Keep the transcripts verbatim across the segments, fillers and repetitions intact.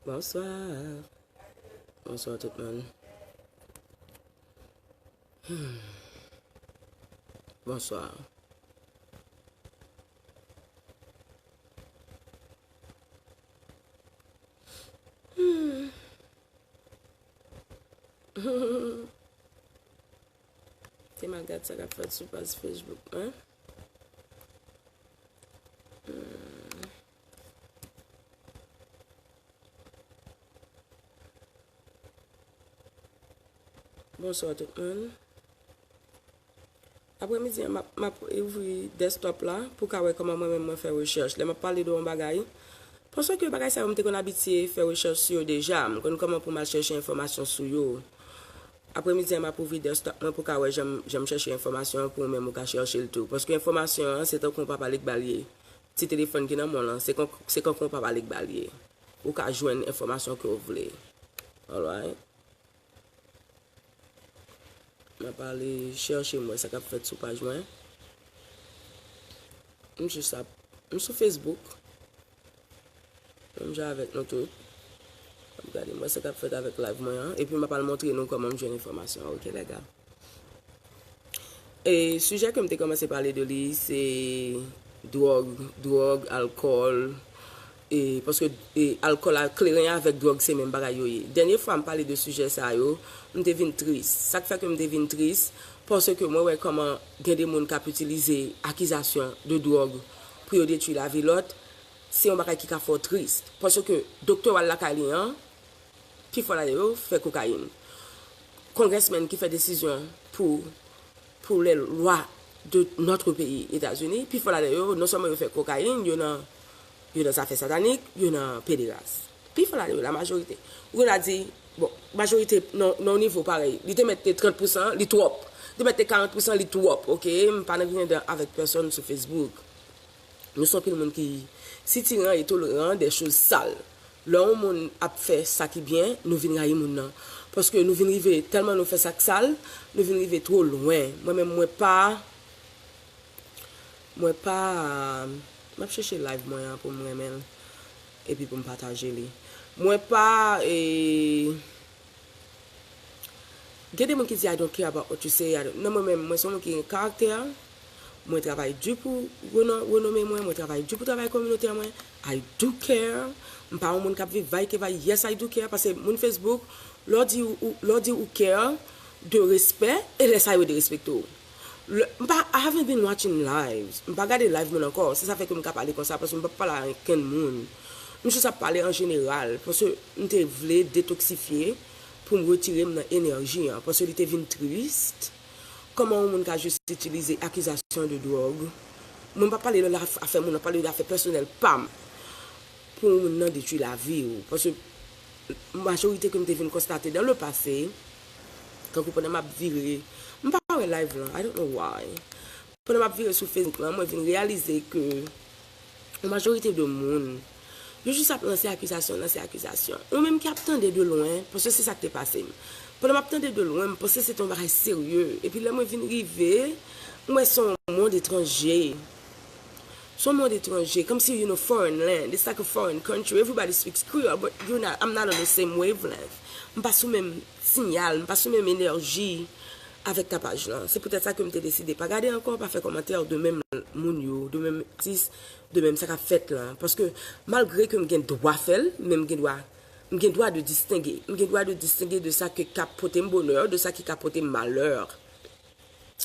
Bonswa. Bonswa tout moun. Hmm. Bonswa. Hmm. Te m al gad sa k ap fèt sou paj Facebook mwen. Hmm. Bonswa tout moun. Apremidi an, m ap, m ap ouvri desktop la pou ka wè kòman mwen menm mwen fè rechèch. Lè m ap pale de yon bagay, paske bagay sa yo m te konn abitye fè rechèch sou yo deja, m konn kòman pou m al chèche enfòmasyon sou yo. Apremidi an, m ap ouvri desktop mwen pou ka wè jan m, jan m chèche enfòmasyon an pou ou menm ou ka chèche l tou. Paske enfòmasyon an, se tankou yon papa li k ba l ye. Ti telefòn ki nan men w lan, se kon, se kankou yon papa li k ba l ye. Ou ka jwenn enfòmasyon ke w vle. Alright. M ap ale chèche m wè sa k ap fèt sou paj mwen. M jis ap, m sou Facebook. Menm jan avèk nou tout. M ap gade m wè sa k ap fèt avèk live mwen an. Epi m ap al montre nou kòman m jwenn enfòmasyon an. Oke, lèga. E sijè ke m te kòmanse pale de li, se dwòg, dwòg, alkòl, e, paske, e, alkòl la kleren avèk dwòg se menm bagay yo ye. Dènye fwa m pale de sijè sa yo, m te vin tris. Sa k fè ke m te vin tris, paske mwen wè kòman gen de moun k ap itilize akizasyon de dwòg pou yo detwi lavi lòt, se yon bagay ki ka fè w tris. Paske doktè w al lakay li an, pifò ladan yo fè kokayin. Congressmen ki fè desizyon pou, pou les lois de notre pays, Etazini, pifò ladan yo, non sèlman yo fè kokayin, yo nan, yo nan zafè satanik, yo nan pederas. Pifò ladan yo, la majorite. Ou gen dwa di, bon, majorite nan, nan yon nivo parèy. Li te mete trant pousan, li twòp. Li te mete karant pousan, li twòp, oke? M pa nan griyen dan avèk pèsonn sou Facebook. Nou se yon pil moun ki sitiran e toleran de choz sal. Lè yon moun ap fè sa ki byen, nou vin rayi moun nan. Paske nou vin rive, tèlman nou fè sa k sal, nou vin rive two lwen. Mwen menm, mwen pa, mwen pa, m ap chèche live mwen an pou m renmen l, epi pou m pataje li. Mwen pa, e, Gen de moun ki di, "I don't care about what you say." I don't... Non, mwen menm, mwen se yon moun ki gen karaktè. Mwen travay di pou renon-, renome mwen, mwen travay di pou travay kominotè mwen. I do care. M pa yon moun k ap viv vay ke vay. Yes, I do care. Paske moun Facebook, lè w di ou, ou, lè w di ou care, de respè, e lè sa yo derespekte w. Lè, m pa, I haven't been watching lives. M pa gade live moun ankò. Se sa fè ke m ka pale konsa, paske m p ap pale a okenn moun. M jis ap pale an jeneral, paske m te vle detoksifye pou m retire m nan enèji an, paske li te vin tris. Kòman yon moun ka jis itilize akizasyon de dwòg? Mwen, m p ap pale de afè moun nan, pale de afè pèsonèl pa m. Pou yon moun nan detwi lavi w. Paske majorite ke m te vin konstate dans le passé, tankou pandan m ap vire, m pa wè live lan, I don't know why. Pandan m ap vire sou Facebook lan, mwen vin reyalize ke yon majorite de moun, yo jis ap lanse akizasyon, lanse akizasyon. Ou menm ki ap tande de lwen, paske se sa k te pase m. Pandan m ap tande de lwen, m panse se te yon bagay serye. Epi lè mwen vin rive, m wè se yon mond etranje. Se yon mond etranje, kòmsi, you know, foreign land. It's like a foreign country. Everybody speaks Creole, but you're not, I'm not on the same wavelength. M pa sou menm siyal, m pa sou menm enèji avèk tapaj lan. Se poutèt sa ke m te deside pa gade ankò, pa fè kòmantè de menm moun yo, de menm atis, de menm sa k ap fèt lan. Paske malgre ke m gen dwa fè l, men m gen dwa, m gen dwa de distenge. M gen dwa de distenge de sa ke ka pote m bonè, de sa ki ka pote m malè.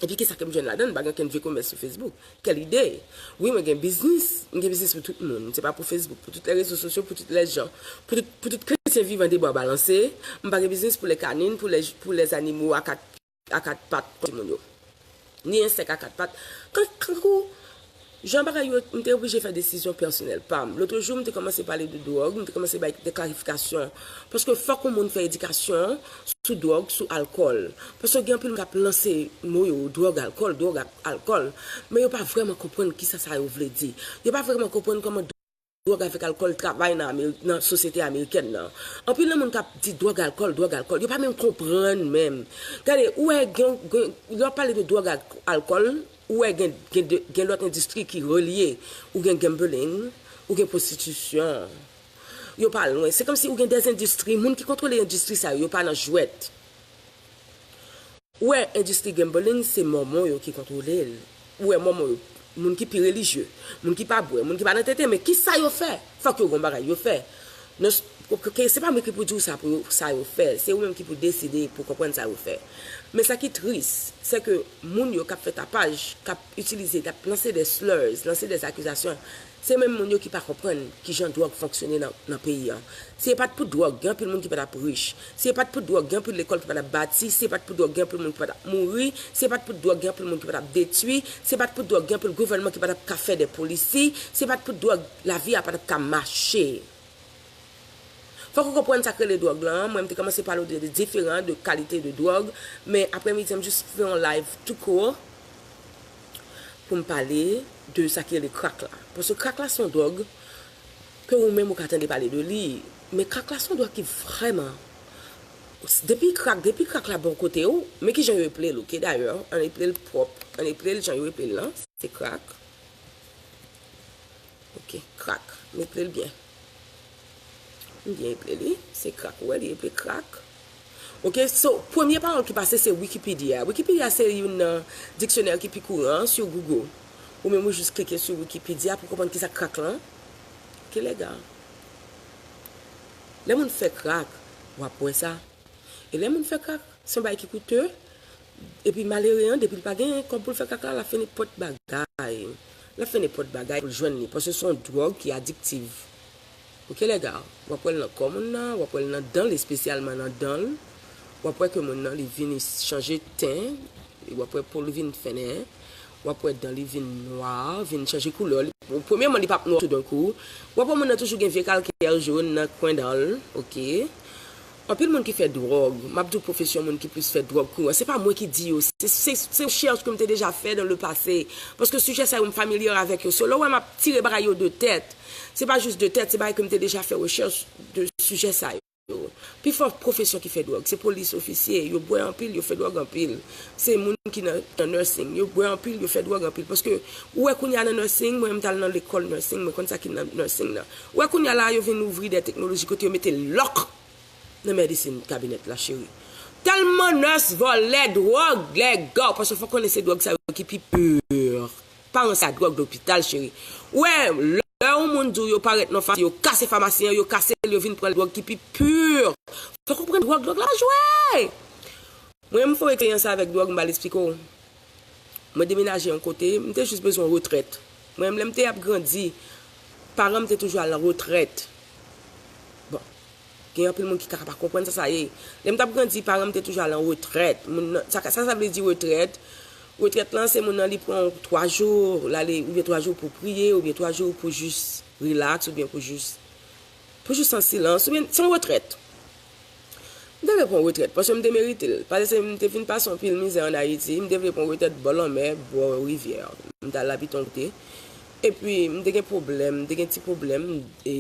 Epi kisa ke m jwenn ladan l? M pa gen okenn vye komès sou Facebook. Quelle idée? Wi, mwen gen biznis. M gen biznis pou tout moun. Se pa pou Facebook, pou tout lè rezo sosyo, pou tout lè jan. Pou tout, pou tout kretyen vivan de bwa balanse. M pa gen biznis pou lè kanin, pou lè, pou lè zanimo a kat, a kat pat, timoun yo. Ni ensèk a kat pat. Kan, kankou, jan bagay yo, m te oblije fè desizyon pèsonèl pa m. Lòt jou, m te kòmanse pale de dwòg, m te kòmanse bay de klarifikasyon. Paske fòk yon moun fè edikasyon sou dwòg, sou alkòl. Paske gen anpil moun k ap lanse mo yo, dwòg, alkòl, dwòg, al-, alkòl. Men yo pa vrèman konprann kisa sa yo vle di. Yo pa vrèman konprann kòman dwòg avèk alkòl travay nan Ameri-, nan sosyete amerikèn nan. Anpil nan moun k ap di dwòg, alkòl, dwòg, alkòl, yo pa menm konprann menm. Gade, ou wè gen, gen, lè w ap pale de dwòg ak alkòl, ou wè gen, gen de, gen lòt endistri ki relye. Ou gen gambling, ou gen pwostitisyon. yo pa lwen. Se kòmsi ou gen de endistri, moun ki kontwole endistri sa yo, yo pa nan jwèt. Ou wè, endistri gambling, se mòmon yo ki kontwole l. Ou wè, mòmon yo, moun ki pi relijye, moun ki pa bwè, moun ki pa nan tenten, men ki sa yo fè? Fòk yo gon bagay yo fè. Non, ok, se pa mwen ki pou di w sa pou yo, sa yo fè. Se ou menm ki pou deside, pou konprann sa yo fè. Men sa ki tris, se ke moun yo k ap fè tapaj, k ap itilize, k ap lanse de slurs, lanse de akizasyon, se menm moun yo ki pa konprann kijan dwòg fonksyone nan, nan peyi a. Si e pa t pou dwòg, gen anpil moun ki pa t ap rich. Si e pa t pou dwòg, gen anpil lekòl ki pa t ap bati. Si e pa t pou dwòg, gen anpil moun ki pa t ap mouri. Si e pa t pou dwòg, gen anpil moun ki pa t ap detwi. Si e pa t pou dwòg, gen anpil gouvènman ki pa t ap ka fè de polisi. Si e pa t pou dwòg, lavi a pa t ap ka mache. Fòk ou konprann sa k rele dwòg lan. Mwen, m te kòmanse pale w de, de diferan de kalite de dwòg, men aprèmidi a, m jis fè yon live tou kout pou m pale de sa k rele crack la. Paske crack la se yon dwòg ke ou menm ou ka tande pale de li. Men crack la se yon dwòg ki vrèman, depi crack, depi crack la bò kote w, men kijan yo eple l, ok, dayè, ann eple l pwòp, ann eple l jan yo eple l lan, se crack. Ok, crack. M eple l byen. M byen eple li. Se crack. Ou wè li eple crack. Ok, so, premye pawòl ki pase se Wikipedia. Wikipedia se youn nan diksyonè ki pi kouran sou Google. Ou menm ou jis klike sou Wikipedia pou konprann kisa crack lan. Ok, lèga. Lè moun fè crack, w ap wè sa. E lè moun fè crack, se yon bagay ki koute. Epi malere an, depi l pa gen kòb pou l fè crack la, l ap fè nenpòt bagay. L ap fè nenpòt bagay pou l jwenn li, paske se yon dwòg ki adiktiv. Ok, lèga, w ap wè l nan kò moun nan, w ap wè l nan dan l, espesyalman nan dan l. W ap wè ke moun nan, li vin chanje ten, w ap wè po l vin fennen, w ap wè dan li vin nwa, vin chanje koulè. Li, premyèman, li p ap nwa toudenkou. W ap wè moun nan toujou gen vye kalkè jòn nan kwen dan l, ok. Anpil moun ki fè dwòg, m ap di w pwofesyon moun ki plis fè dwòg kounye a, se pa mwen ki di yo, se, se, se rechèch ke m te deja fè dans le passé. Paske sijè sa yo, m familiar avèk yo. So, lè w wè m ap tire bagay yo de tèt, se pa jis de tèt, se bagay ke m te deja fè rechèch de sijè sa yo. Pifò pwofesyon ki fè dwòg, se polis ofisye, yo bwè anpil, yo fè dwòg anpil. Se moun ki nan, nan nursing, yo bwè anpil, yo fè dwòg anpil. Paske ou wè kounye a nan nursing, mwen menm m t al nan lekòl nursing, mwen konn sa ki nan nursing nan. Ou wè kounye a la, yo vin ouvri de teknoloji kote yo mete lòk nan medisin kabinèt la, cheri. Tèlman nurse vòlè dwòg, lèga, paske fò konnen se dwòg sa yo ki pi pur. Pa ranse a dwòg lopital, cheri. Ou wè, lè yon moun di w yo parèt nan famasi, yo kase famasi an, yo kase l, yo vin pran dwòg ki pi pur. Fò konprann dwòg, dwòg la pa jwe. Mwen, m fè yon eksperyans avèk dwòg, m pral eksplike w. Mwen demenaje yon kote, m te jis bezwen yon retrèt. Mwen, lè m te ap grandi, paran m te toujou al nan retrèt. Bon, gen anpil moun ki ka pa konprann sa sa ye. Lè m t ap grandi, paran m te toujou al an retrèt. Moun nan, sa, sa, sa vle di retrèt? Retrèt lan, se moun nan li pran twa jou, l ale, oubyen twa jou pou priye, oubyen twa jou pou jis relax, oubyen pou jis, pou jis an silans, oubyen se yon retrèt. M te vle pran retrèt, paske m te merite l. Paske m te fin pase anpil mizè ann Ayiti, m te vle pran retrèt bò lanmè, bò rivyè. M t al abite yon kote. Epi, m te gen pwoblèm, m te gen ti pwoblèm, e,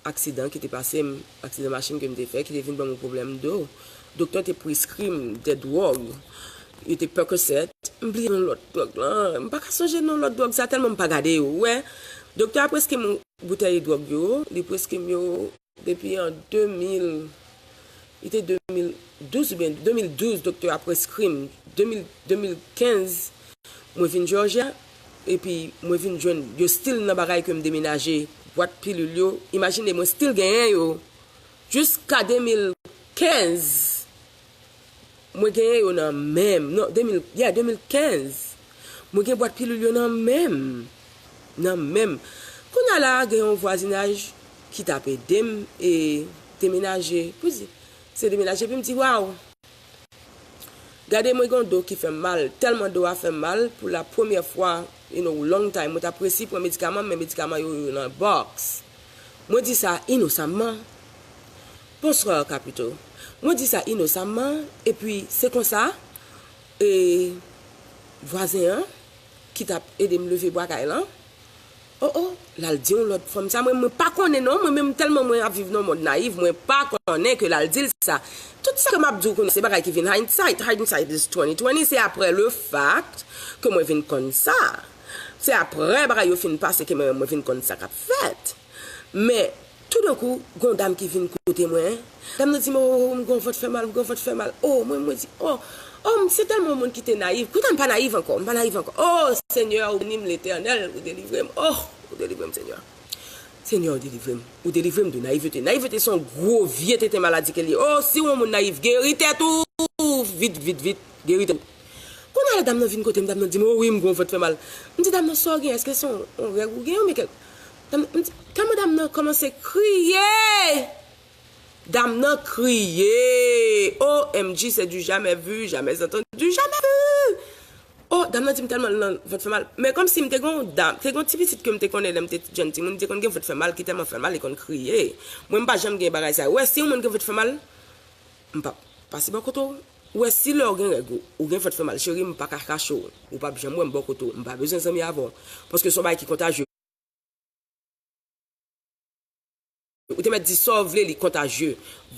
aksidan ki te pase m, aksidan machin ke m te fè, ki te vin ban m yon pwoblèm do. Doktè te preskri m de dwòg. Yo te Percocet. M bliye non lòt dwòg lan. M pa ka sonje non lòt dwòg sa, tèlman m pa gade yo. Ou wè, doktè a preskri m boutèy dwòg yo. Li preskri m yo depi an de mil, li te de mil douz oubyen de mil douz, doktè a preskri m. De mil, de mil kenz, mwen vin Georgia, epi mwen vin jwenn, yo still nan bagay ke m demenaje, bwat pilil yo. Imajine, mwen still genyen yo. Jiska de mil kenz, mwen genyen yo nan men m. Non, de mil, yeah, de mil kenz. Mwen gen bwat pilil yo nan men m. Nan men m. Kounye a la, gen yon vwazinaj ki t ap ede m e demenaje. Pou di, se demenaje, epi m di, waw, gade, mwen gen yon do ki fè m mal. Tèlman do a fè m mal, pou la premyè fwa in a long time, mwen t ap resi pran medikaman, men medikaman yo, yo nan bòks. Mwen di sa inosamman. Bonswa, Kapito. Mwen di sa inosamman, epi se konsa, e, vwazen an, ki t ap ede m leve bwa kay lan, o, o, l al di yon lòt fanm sa, mwen, mwen pa konnen non, mwen menm tèlman mwen ap viv nan yon mond nayiv, mwen pa konnen ke l al di l sa. Tout sa ke m ap di w kounye a, se bagay ki vin hindsight. Hindsight is twenty twenty, se apre le fact ke mwen vin konn sa. Se apre bagay yo fin pase ke mwen, mwen vin konn sa k ap fèt. Men, Toudenkou, gen yon dam ki vin kote mwen. Dam nan di m, "Oh, m gen yon vant fè mal, m gen yon vant fè mal." Oh, mwen, mwen di, "Oh, oh, m se tèlman yon moun ki te nayiv." Kounya m pa nayiv ankò, m pa nayiv ankò. Oh, Senyè, ou beni m, Letènèl, ou delivre m. Oh, ou delivre m, Senyè. Senyè, ou delivre m. Ou delivre m de nayivete. Nayivete se yon gwo vye tenten maladi ke l ye. Oh, si w yon moun nayiv, geri tèt ou vit, vit, vit. Geri tèt ou. Kounya la, dam nan vin kote m, dam nan di m, "Oh wi, m gen yon vant fè mal." M di, "Dam nan, sa w gen? Èske se yon, yon règ ou gen oubyen kèk?" Dam, m di, tèlman dam nan kòmanse kriye. Dam nan kriye. O M G, c'est du jamais vu, jamais entendu, jamais vu. Oh, dam nan di m tèlman l nan vant fè mal. Men kòmsi m te gen yon dam, te gen yon ti pitit ke m te konnen lè m te jèn timoun, m te konn gen vant fè mal, ki tèlman fè mal, li konn kriye. Mwen, m pa janm gen bagay sa yo. Ou wè, si yon moun gen vant fè mal, m p ap pase bò kote w. Ou wè, si lè w gen règ ou, ou gen vant fè mal, cheri, m pa ka kache w. Ou p ap janm wè m bò kote w. M pa bezwen zanmi avè w. Paske se yon bagay ki kontajye. Ou te mèt di sa w vle, li kontajye.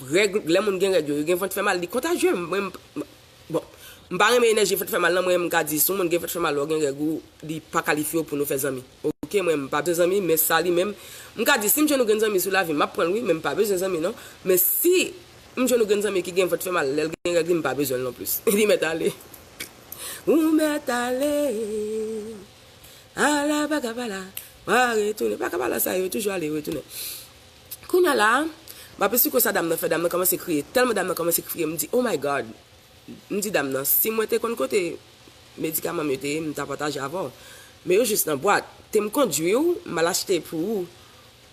Règ, lè moun gen règ yo, yo gen vant fè mal, li kontajye. Mwen, m, m, bon, m pa renmen enèji vant fè mal nan, mwen, m ka di, si yon moun gen vant fè mal, lè w gen règ ou, li pa kalifye w pou nou fè zanmi. Oke, mwen, m pa bezwen zanmi, men sa li menm, m ka di, si m jwenn yon grenn zanmi sou lavi m, m ap pran l, wi, men m pa bezwen zanmi, non. Men si m jwenn yon grenn zanmi ki gen vant fè mal, lè l gen règ li, m pa bezwen l non plis. Li mèt ale. Ou mèt ale. Ala, pa ka pa la. Pa retounen. Pa ka pa la, sa yo toujou ale, retounen. Kounya la, m ap esplike w sa dam nan fè, dam nan kòmanse kriye. Tèlman dam nan kòmanse kriye, m di, "Oh my God." M di dam nan, "Si mwen te konn kote medikaman m yo te ye, m ta pataje avè w. Men yo jis nan bwat. Te m kondwi w, m al achte pou ou.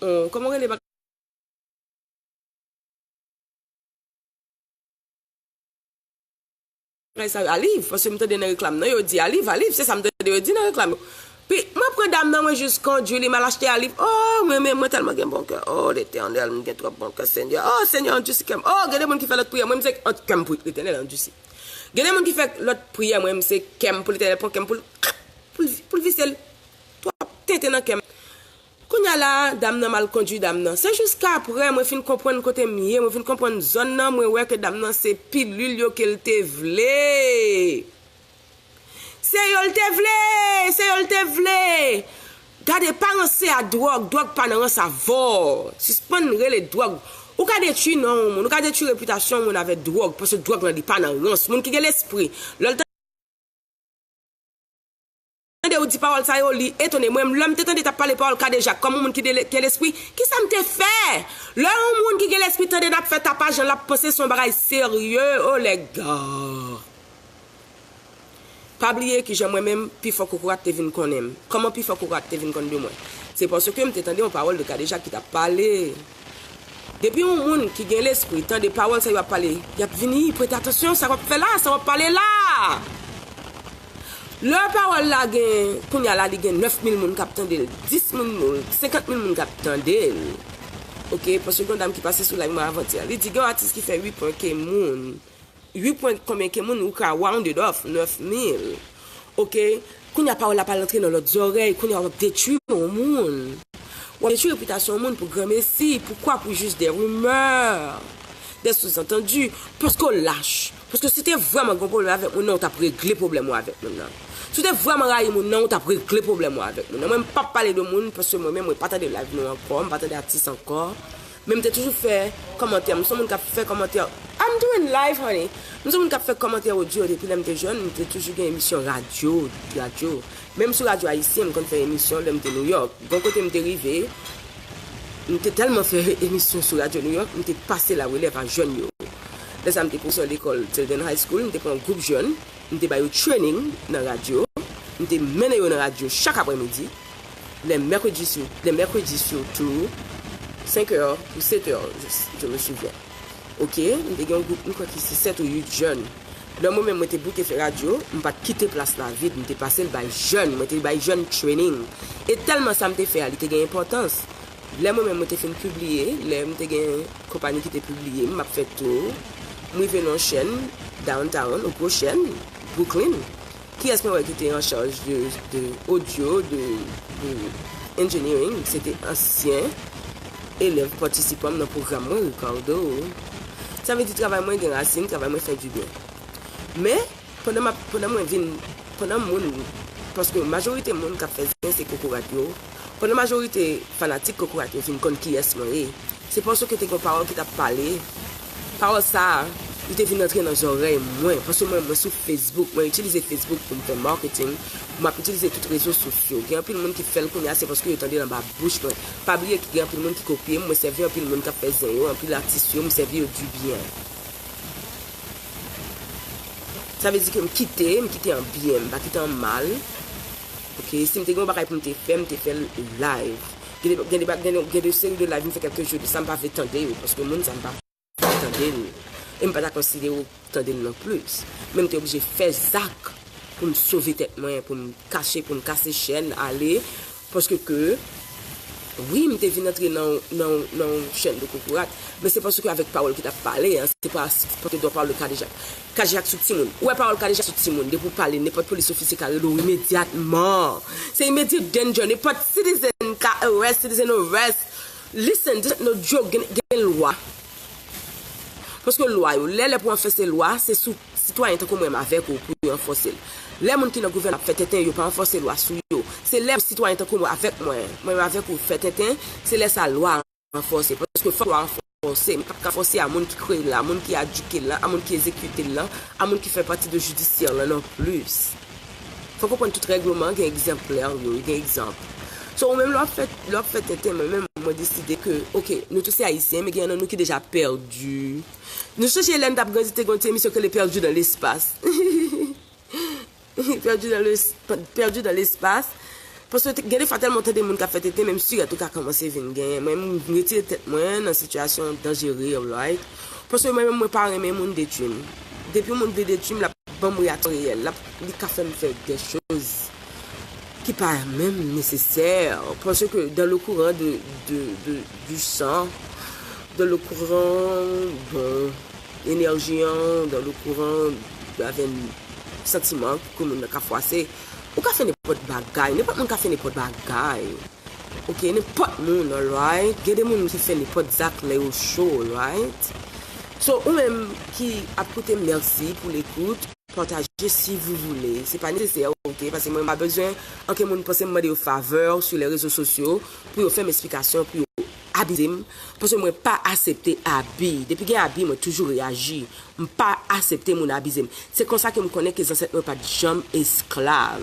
On, kòman w rele bagay sa yo, Aliv, paske m tande nan reklam nan, yo di Aliv, Aliv, se sa m tande yo di nan reklam yo. Pi, mwen pran dam nan, mwen jis kondwi li, m al achte Aliv. Oh, mwen, mwen, mwen tèlman gen bon kè. Oh, Letènèl, m gen twòp bon kè, Senyè. Oh, Senyè, andisi kè m. Oh, gen de moun ki fè lòt priyè, mwen, m se ant kè m pou Letènèl, andisi. Gen de moun ki fè lòt priyè, mwen, m se kè m pou Letènèl, pran kè m pou l, pou l, pou l vise l. Twòp tenten nan kè m. Kounya la, dam nan m al kondwi dam nan. Se jiskapre mwen fin konprann kote m ye, mwen fin konprann zòn nan, mwen wè ke dam nan se pilil yo ke l te vle. Se yo l te vle, se yo l te vle. Gade, pa ranse a dwòg, dwòg pa nan rans avè w. Sispann rele dwòg. Ou ka detwi non yon moun, ou ka detwi repitasyon yon moun avèk dwòg, paske dwòg lan li pa nan rans. Moun ki gen lespri, lè l tande ou di pawòl sa yo, li etone. Mwen, lè m te tande t ap pale pawòl kadejak, kòm yon moun ki de, ki gen lespri, kisa m te fè? Lè yon moun ki gen lespri tande n ap fè tapaj, l ap panse se yon bagay serye. Oh, lèga. Pa bliye kijan mwen menm, pifò kokorat te vin konnen m. Kòman pifò kokorat te vin konn de mwen? Se paske m te tande yon pawòl de kadejak ki t ap pale. Depi yon moun ki gen lespri tande pawòl sa yo ap pale, y ap vini prete atansyon sa w ap fè la, sa w ap pale la. Lè pawòl la gen, kounya la li gen nèf mil moun k ap tande l, dis mil moun, senkant mil moun k ap tande l. Oke, paske gen yon dam ki pase sou live mwen avantyè. Li di gen yon atis ki fè uit pwen ke moun. Uit pwen konbyen ke moun ou ka round it off, nèf mil. Oke? Kounya pawòl la pral antre nan lòt zòrèy, kounya w ap detwi yon moun. W ap detwi repitasyon yon moun pou granmesi. Poukwa? Pou jis de rimè, de souzantandi. Paske w lach. Paske si w te vrèman gen yon pwoblèm avèk moun nan, ou t ap regle pwoblèm ou avèk moun nan. Si w te vrèman rayi moun nan, ou t ap regle pwoblèm ou avèk moun nan. Mwen, m p ap pale de moun, paske mwen menm, mwen pa tande live nou ankò, m pa tande atis ankò. Men m te toujou fè kòmantè. M se yon moun k ap fè kòmantè. I'm doing live, honey. M se yon moun k ap fè kòmantè odyo depi lè m te jèn. M te toujou gen emisyon radyo, radyo. Menm sou radyo ayisyen, m konn fè emisyon lè m te Nouyòk. Gon kote m te rive, m te tèlman fè emisyon sou radyo Nouyòk, m te pase larelèv a jèn yo. Lè sa a, m te pwofesè lekòl Tilden High School, m te pran yon gwoup jèn. M te ba yo training nan radyo. M te mennen yo nan radyo chak aprèmidi. Lè mèkredi sou, lè mèkredi sitou, senk è pou sèt è, je, je me souviens. Oke, m te gen yon gwoup, m kwè ki se sèt ou uit jèn. Lè mwen menm mwen te bouke fè radyo, m pa t kite plas la vid, m te pase l bay jèn, mwen te bay jèn training. E tèlman sa m te fè a, li te gen enpòtans. Lè mwen menm mwen te fin pibliye, lè m te gen konpayi ki te pibliye m, m ap fè tou, m rive nan yon chèn downtown, yon gwo chèn, Brooklyn. Kiyès mwen wè ki te an chaj de, de odyo, de, de engineering? Se te ansyen elèv patisipan m nan pwogram mwen, Ricardo. Sa vle di travay mwen gen rasin, travay mwen fè dibyen. Men, pandan m ap, pandan mwen vin, pandan moun, paske majorite moun k ap fè zen se kokorat yo, Pandan majorite fanatik Kokorat yo vin konn kiyès mwen ye, se paske te gen yon pawòl ki t ap pale. Pawòl sa a, li te vin antre nan zòrèy mwen, paske mwen, mwen sou Facebook, mwen itilize Facebook pou m fè marketing, m ap itilize tout rezo sosyo. Gen anpil moun ki fè l kounye a, se paske yo tande l anba bouch mwen. Pa bliye ki gen anpil moun ki kopye m, mwen sèvi anpil moun k ap fè zen yo, anpil atis yo, m sèvi yo du byen. Sa vle di ke m kite, m kite an byen, m pa kite an mal. Ok, si m te gen yon bagay pou m te fè, m te fè l live. Gen de, gen de, gen de, gen de seri de live m fè kèlke jou de sa, m pa vle tande yo, paske moun sa m pa vle tande l. E m pa ta konsidere w tande l non plis. Men m te oblije fè zak pou m sove tèt mwen, pou m kache, pou m kase chèn, ale, paske ke, wi, m te vin antre nan, nan, nan yon chèn de kokorat, men se paske avèk pawòl ki t ap pale, an, se pa, se pa de pawòl de kadejak. Kadejak sou timoun. Ou wè pawòl kadejak sou timoun, depi w pale, nenpòt polis ofisye ka rele w imedyatman. Se immediate danger, nenpòt citizen ka arrest, citizen arrest. Listen, this is no joke, gen, gen lwa. Paske lwa yo, lè, lè pou anfòse lwa, se sou sitwayen tankou mwen menm avèk ou pou yo anfòse l. Lè moun ki nan gouvènman ap fè tenten, yo pa anfòse lwa sou yo. Se lè sitwayen tankou mwen avèk mwen, mwen menm avèk ou fè tenten, se lè sa lwa a anfòse. Paske fòk lwa a anfòse. M p ap ka fòse a moun ki kreye l la, a moun ki adjike l la, a moun ki egzekite l la, a moun ki fè pati de jidisyè lan non plis. Fòk ou konprann tout règleman gen egzanplè yo, gen egzanp. So, ou menm lè w ap fè, lè w ap fè tenten, mwen menm, mwen deside ke, ok, nou tout se Ayisyen, men gen nan nou ki deja pèdi. Nou sonje lè n t ap grandi, te gen yon ti emisyon ki rele Perdu dans l'espace. Perdu dans le, Perdu dans l'espace. Paske te, gen de fwa tèlman w tande moun k ap fè tenten, menm sirèt ou ka kòmanse vin genyen. Mwen, m retire tèt mwen nan sitiyasyon danjere, right? Paske mwen menm, mwen pa renmen moun detwi m. Depi yon moun vle detwi m, l ap ban m reyaksyon reyèl. L ap, li ka fè m fè de choz ki pa menm nesesè. Paske dans le courant de, de, de, du sang, dans le courant, bon, enèji an, dans le courant avè santiman ke moun nan ka fwase. Ou ka fè nenpòt bagay, nenpòt moun ka fè nenpòt bagay. Ok, nenpòt moun, alright? Gen de moun ki fè nenpòt zak lè yo cho, alright? So, ou menm ki ap koute m, mèsi pou lekout. Pataje si vous voulez. Se pa nesesè, ok? Paske mwen pa bezwen anken moun panse m mande yo favè sou lè rezo sosyo pou yo fè m esplikasyon, pou yo abize m. Paske mwen pa aksepte abi. Depi gen abi, mwen toujou reyaji. M pa aksepte moun abize m. Se konsa ke m konnen ke zansèt mwen pa t janm esklav.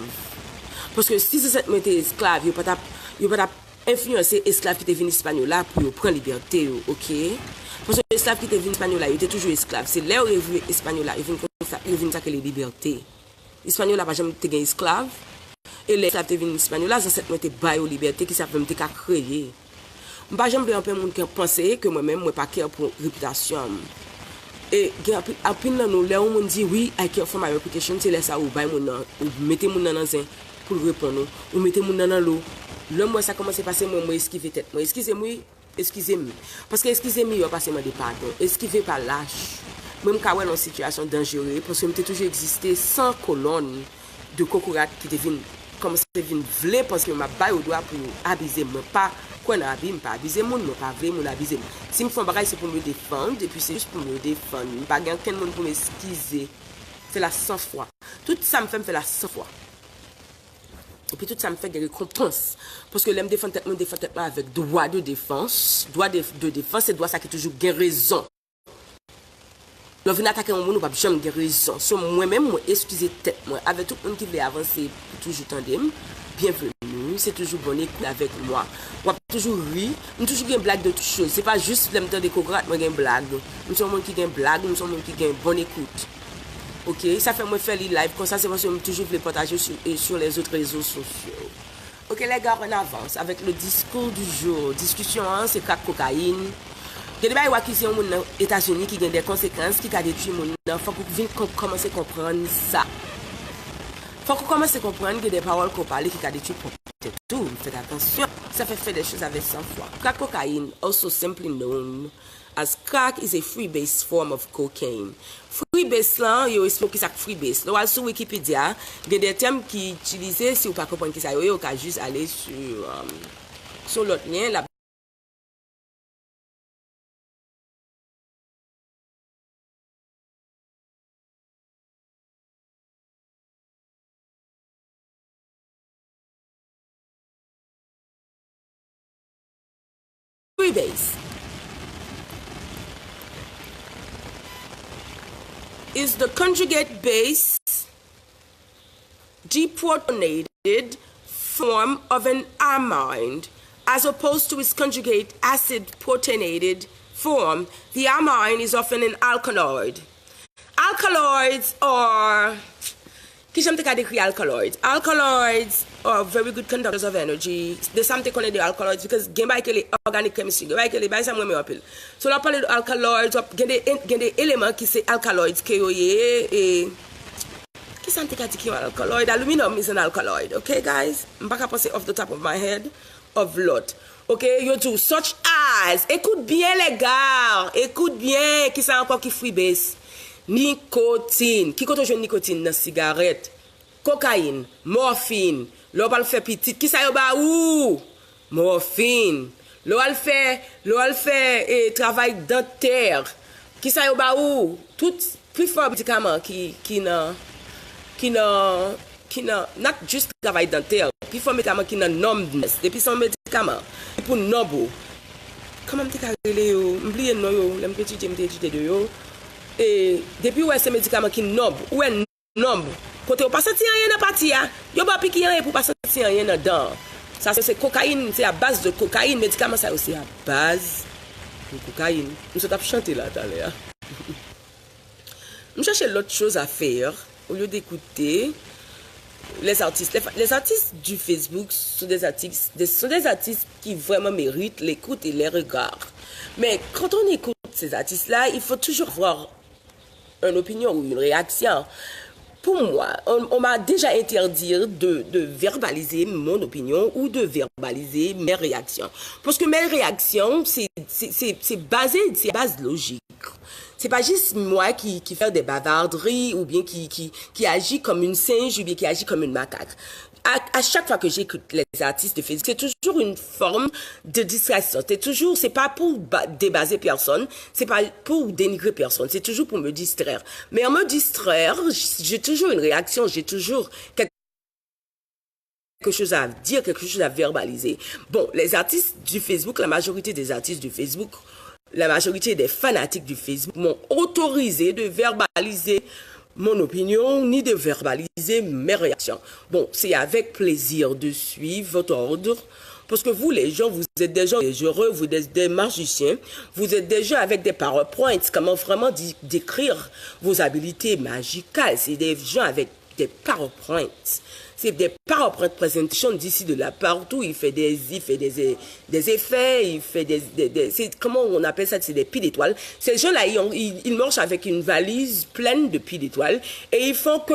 Paske si zansèt mwen te esklav, yo pa t ap, yo pa t ap enfliyanse esklav ki te vin Ispanyola pou yo pran libète yo, ok? Paske esklav ki te vin Ispanyola, yo te toujou esklav. Se lè yo rive Ispanyola, yo vin konn sa, yo vin sa ke le libète. Ispanyola pa janm te gen esklav. E lè esklav te vin Ispanyola, zansèt mwen te ba yo libète, ki sa fè m te ka kreye. M pa janm vle anpil moun ki panse ke mwen menm, mwen pa care pou repitasyon m. E gen anpil, anpil nan nou, lè yon moun di, "Wi, I care for my reputation," se lè sa ou bay moun nan, ou mete moun nan nan zen pou l reponn ou, ou mete moun nan nan lo. Lè m wè sa kòmanse pase mwen, mwen eskive tèt mwen. Eskize m, wi, eskize m. Paske eskize miyò pase mande padon. Eskive pa lach. Mwen, m ka wè l yon sitiyasyon danjere, paske m te toujou egziste san kolòn de kokorat ki te vin, kòmanse vin vle panse m ap ba yo dwa pou yo abize m. Mwen pa kwè nan abi, m pa abize moun, mwen pa vle moun abize m. Si m fè yon bagay, se pou m yo defann, epi se jis pou m yo defann. M pa gen ankenn moun pou m eskize. Fè la san fwa. Tout sa m fè, m fè la san fwa. Epi tout sa m fè gen rekonpans. Paske lè m defann tèt mwen, m defann tèt mwen avèk dwa de defans. Dwa de, de defans, se dwa sa ki toujou gen rezon. Lè w vin atake yon moun, ou p ap janm gen rezon. So, mwen menm, mwen eskize tèt mwen. Avèk tout moun ki vle avanse pou toujou tande m, byenveni. Se toujou bon ekout avèk mwen. W ap toujou ri. M toujou gen blag de tout choz. Se pa jis lè m tande kokorat, mwen gen blag. M se yon moun ki gen blag, m se yon moun ki gen bon ekout. Ok, sa fè mwen fè li live konsa, se paske m toujou vle pataje sur, e sur les autres réseaux sociaux. Ok, les gars, en avance avec le discours du jour. Diskisyon an, se krak kokayin. Gen de bagay w akize yon moun nan Etazini ki gen de konsekans, ki ka detwi moun nan. Fòk ou vin kon-, kòmanse konprann sa. Fòk ou kòmanse konprann gen de pawòl ke w pale ki ka detwi pwòp tèt ou. Fèt atansyon. Sa fè fè de choz avèk san fwa. Krak kokayin, also simply known as crack, is a free base form of cocaine. Free base lan, yo eksplike sa k free base. Lè w al sou Wikipedia, gen de tèm ki itilize, si w pa konprann kisa yo ye, ou ka jis ale sou, um, sou lòt lyen, l ap base. Is the conjugate base deprotonated form of an amine as opposed to its conjugate acid protonated form? The amine is often an alkaloid. Alkaloids are Kijan m te ka dekri alkaloids? Alkaloids are very good conductors of energy. De sa m te konnen de alkaloids, because gen bagay ki rele organic chemistry, gen bagay ki rele, bagay sa m renmen anpil. So, lè w ap pale de alkaloids, w ap gen de, gen de eleman ki se alkaloids ke yo ye, e, kisa m te ka di ki yon alkaloid? Aluminum is an alkaloid, okay, guys? M pa ka panse off the top of my head of lot. Ok, yo di w such as, écoute bien les gars, écoute bien, kisa ankò ki freebase? Nikotin. Ki kote w jwenn nikotin? Nan sigarèt. Kokayin, mòfin. Lè w pral fè pitit, kisa yo ba ou? Mòfin. Lè w al fè, lè w al fè, eh, travay dantè, kisa yo ba ou? Tout, pifò medikaman ki, ki nan, ki nan, ki nan, not just travay dantè, pifò medikaman ki nan numbness, depi se yon medikaman, ki pou numb ou. Kòman m te ka rele yo? M bliye non yo, lè m te etidye, m te etidye de yo. E, depi w wè se medikaman ki numb, ou wè numb, kote w pa santi anyen nan pati a, yo ba w piki anyen pou w pa santi anyen nan dan an. Sa se, se kokayin, se a baz de kokayin, medikaman sa yo se a baz de kokayin. M sot ap chante la talè a. M chèche lòt choz a fè, olye de koute les artistes. Les, les artistes du Facebook sont des artistes, des, sont des artistes qui vraiment méritent l'écoute et les regards. Mais quand on écoute ces artistes-là, il faut toujours avoir une opinion ou une réaction. Pour moi, on, on m'a déjà interdit de, de verbaliser mon opinion ou de verbaliser mes réactions. Parce que mes réactions, c'est, c'est, c'est, c'est basé, c'est à base logique. C'est pas juste moi qui, qui fait des bavarderies ou bien qui, qui, qui agit comme une singe ou bien qui agit comme une macaque. À, à chaque fois que j'écoute les artistes de Facebook, c'est toujours une forme de distraction. C'est toujours, c'est pas pour ba-, débaser personne, c'est pas pour dénigrer personne, c'est toujours pour me distraire. Mais en me distraire, j'ai toujours une réaction, j'ai toujours quelque chose à dire, quelque chose à verbaliser. Bon, les artistes du Facebook, la majorité des artistes du Facebook, la majorité des fanatiques du Facebook m'ont autorisé de verbaliser mon opinion, ni de verbaliser mes réactions. Bon, c'est avec plaisir de suivre votre ordre. Parce que vous, les gens, vous êtes des gens heureux, vous êtes des magiciens, vous êtes des gens avec des PowerPoints. Comment vraiment di-, décrire vos habiletés magicales? C'est des gens avec des PowerPoints. C'est des PowerPoint presentations d'ici, de là, partout. Il fait des, il fait des, des effets, il fait des, des, des, c'est, comment on appelle ça? C'est des pieds d'étoiles. Ces gens-là, ils ont, ils, ils marchent avec une valise pleine de pieds d'étoiles et ils font que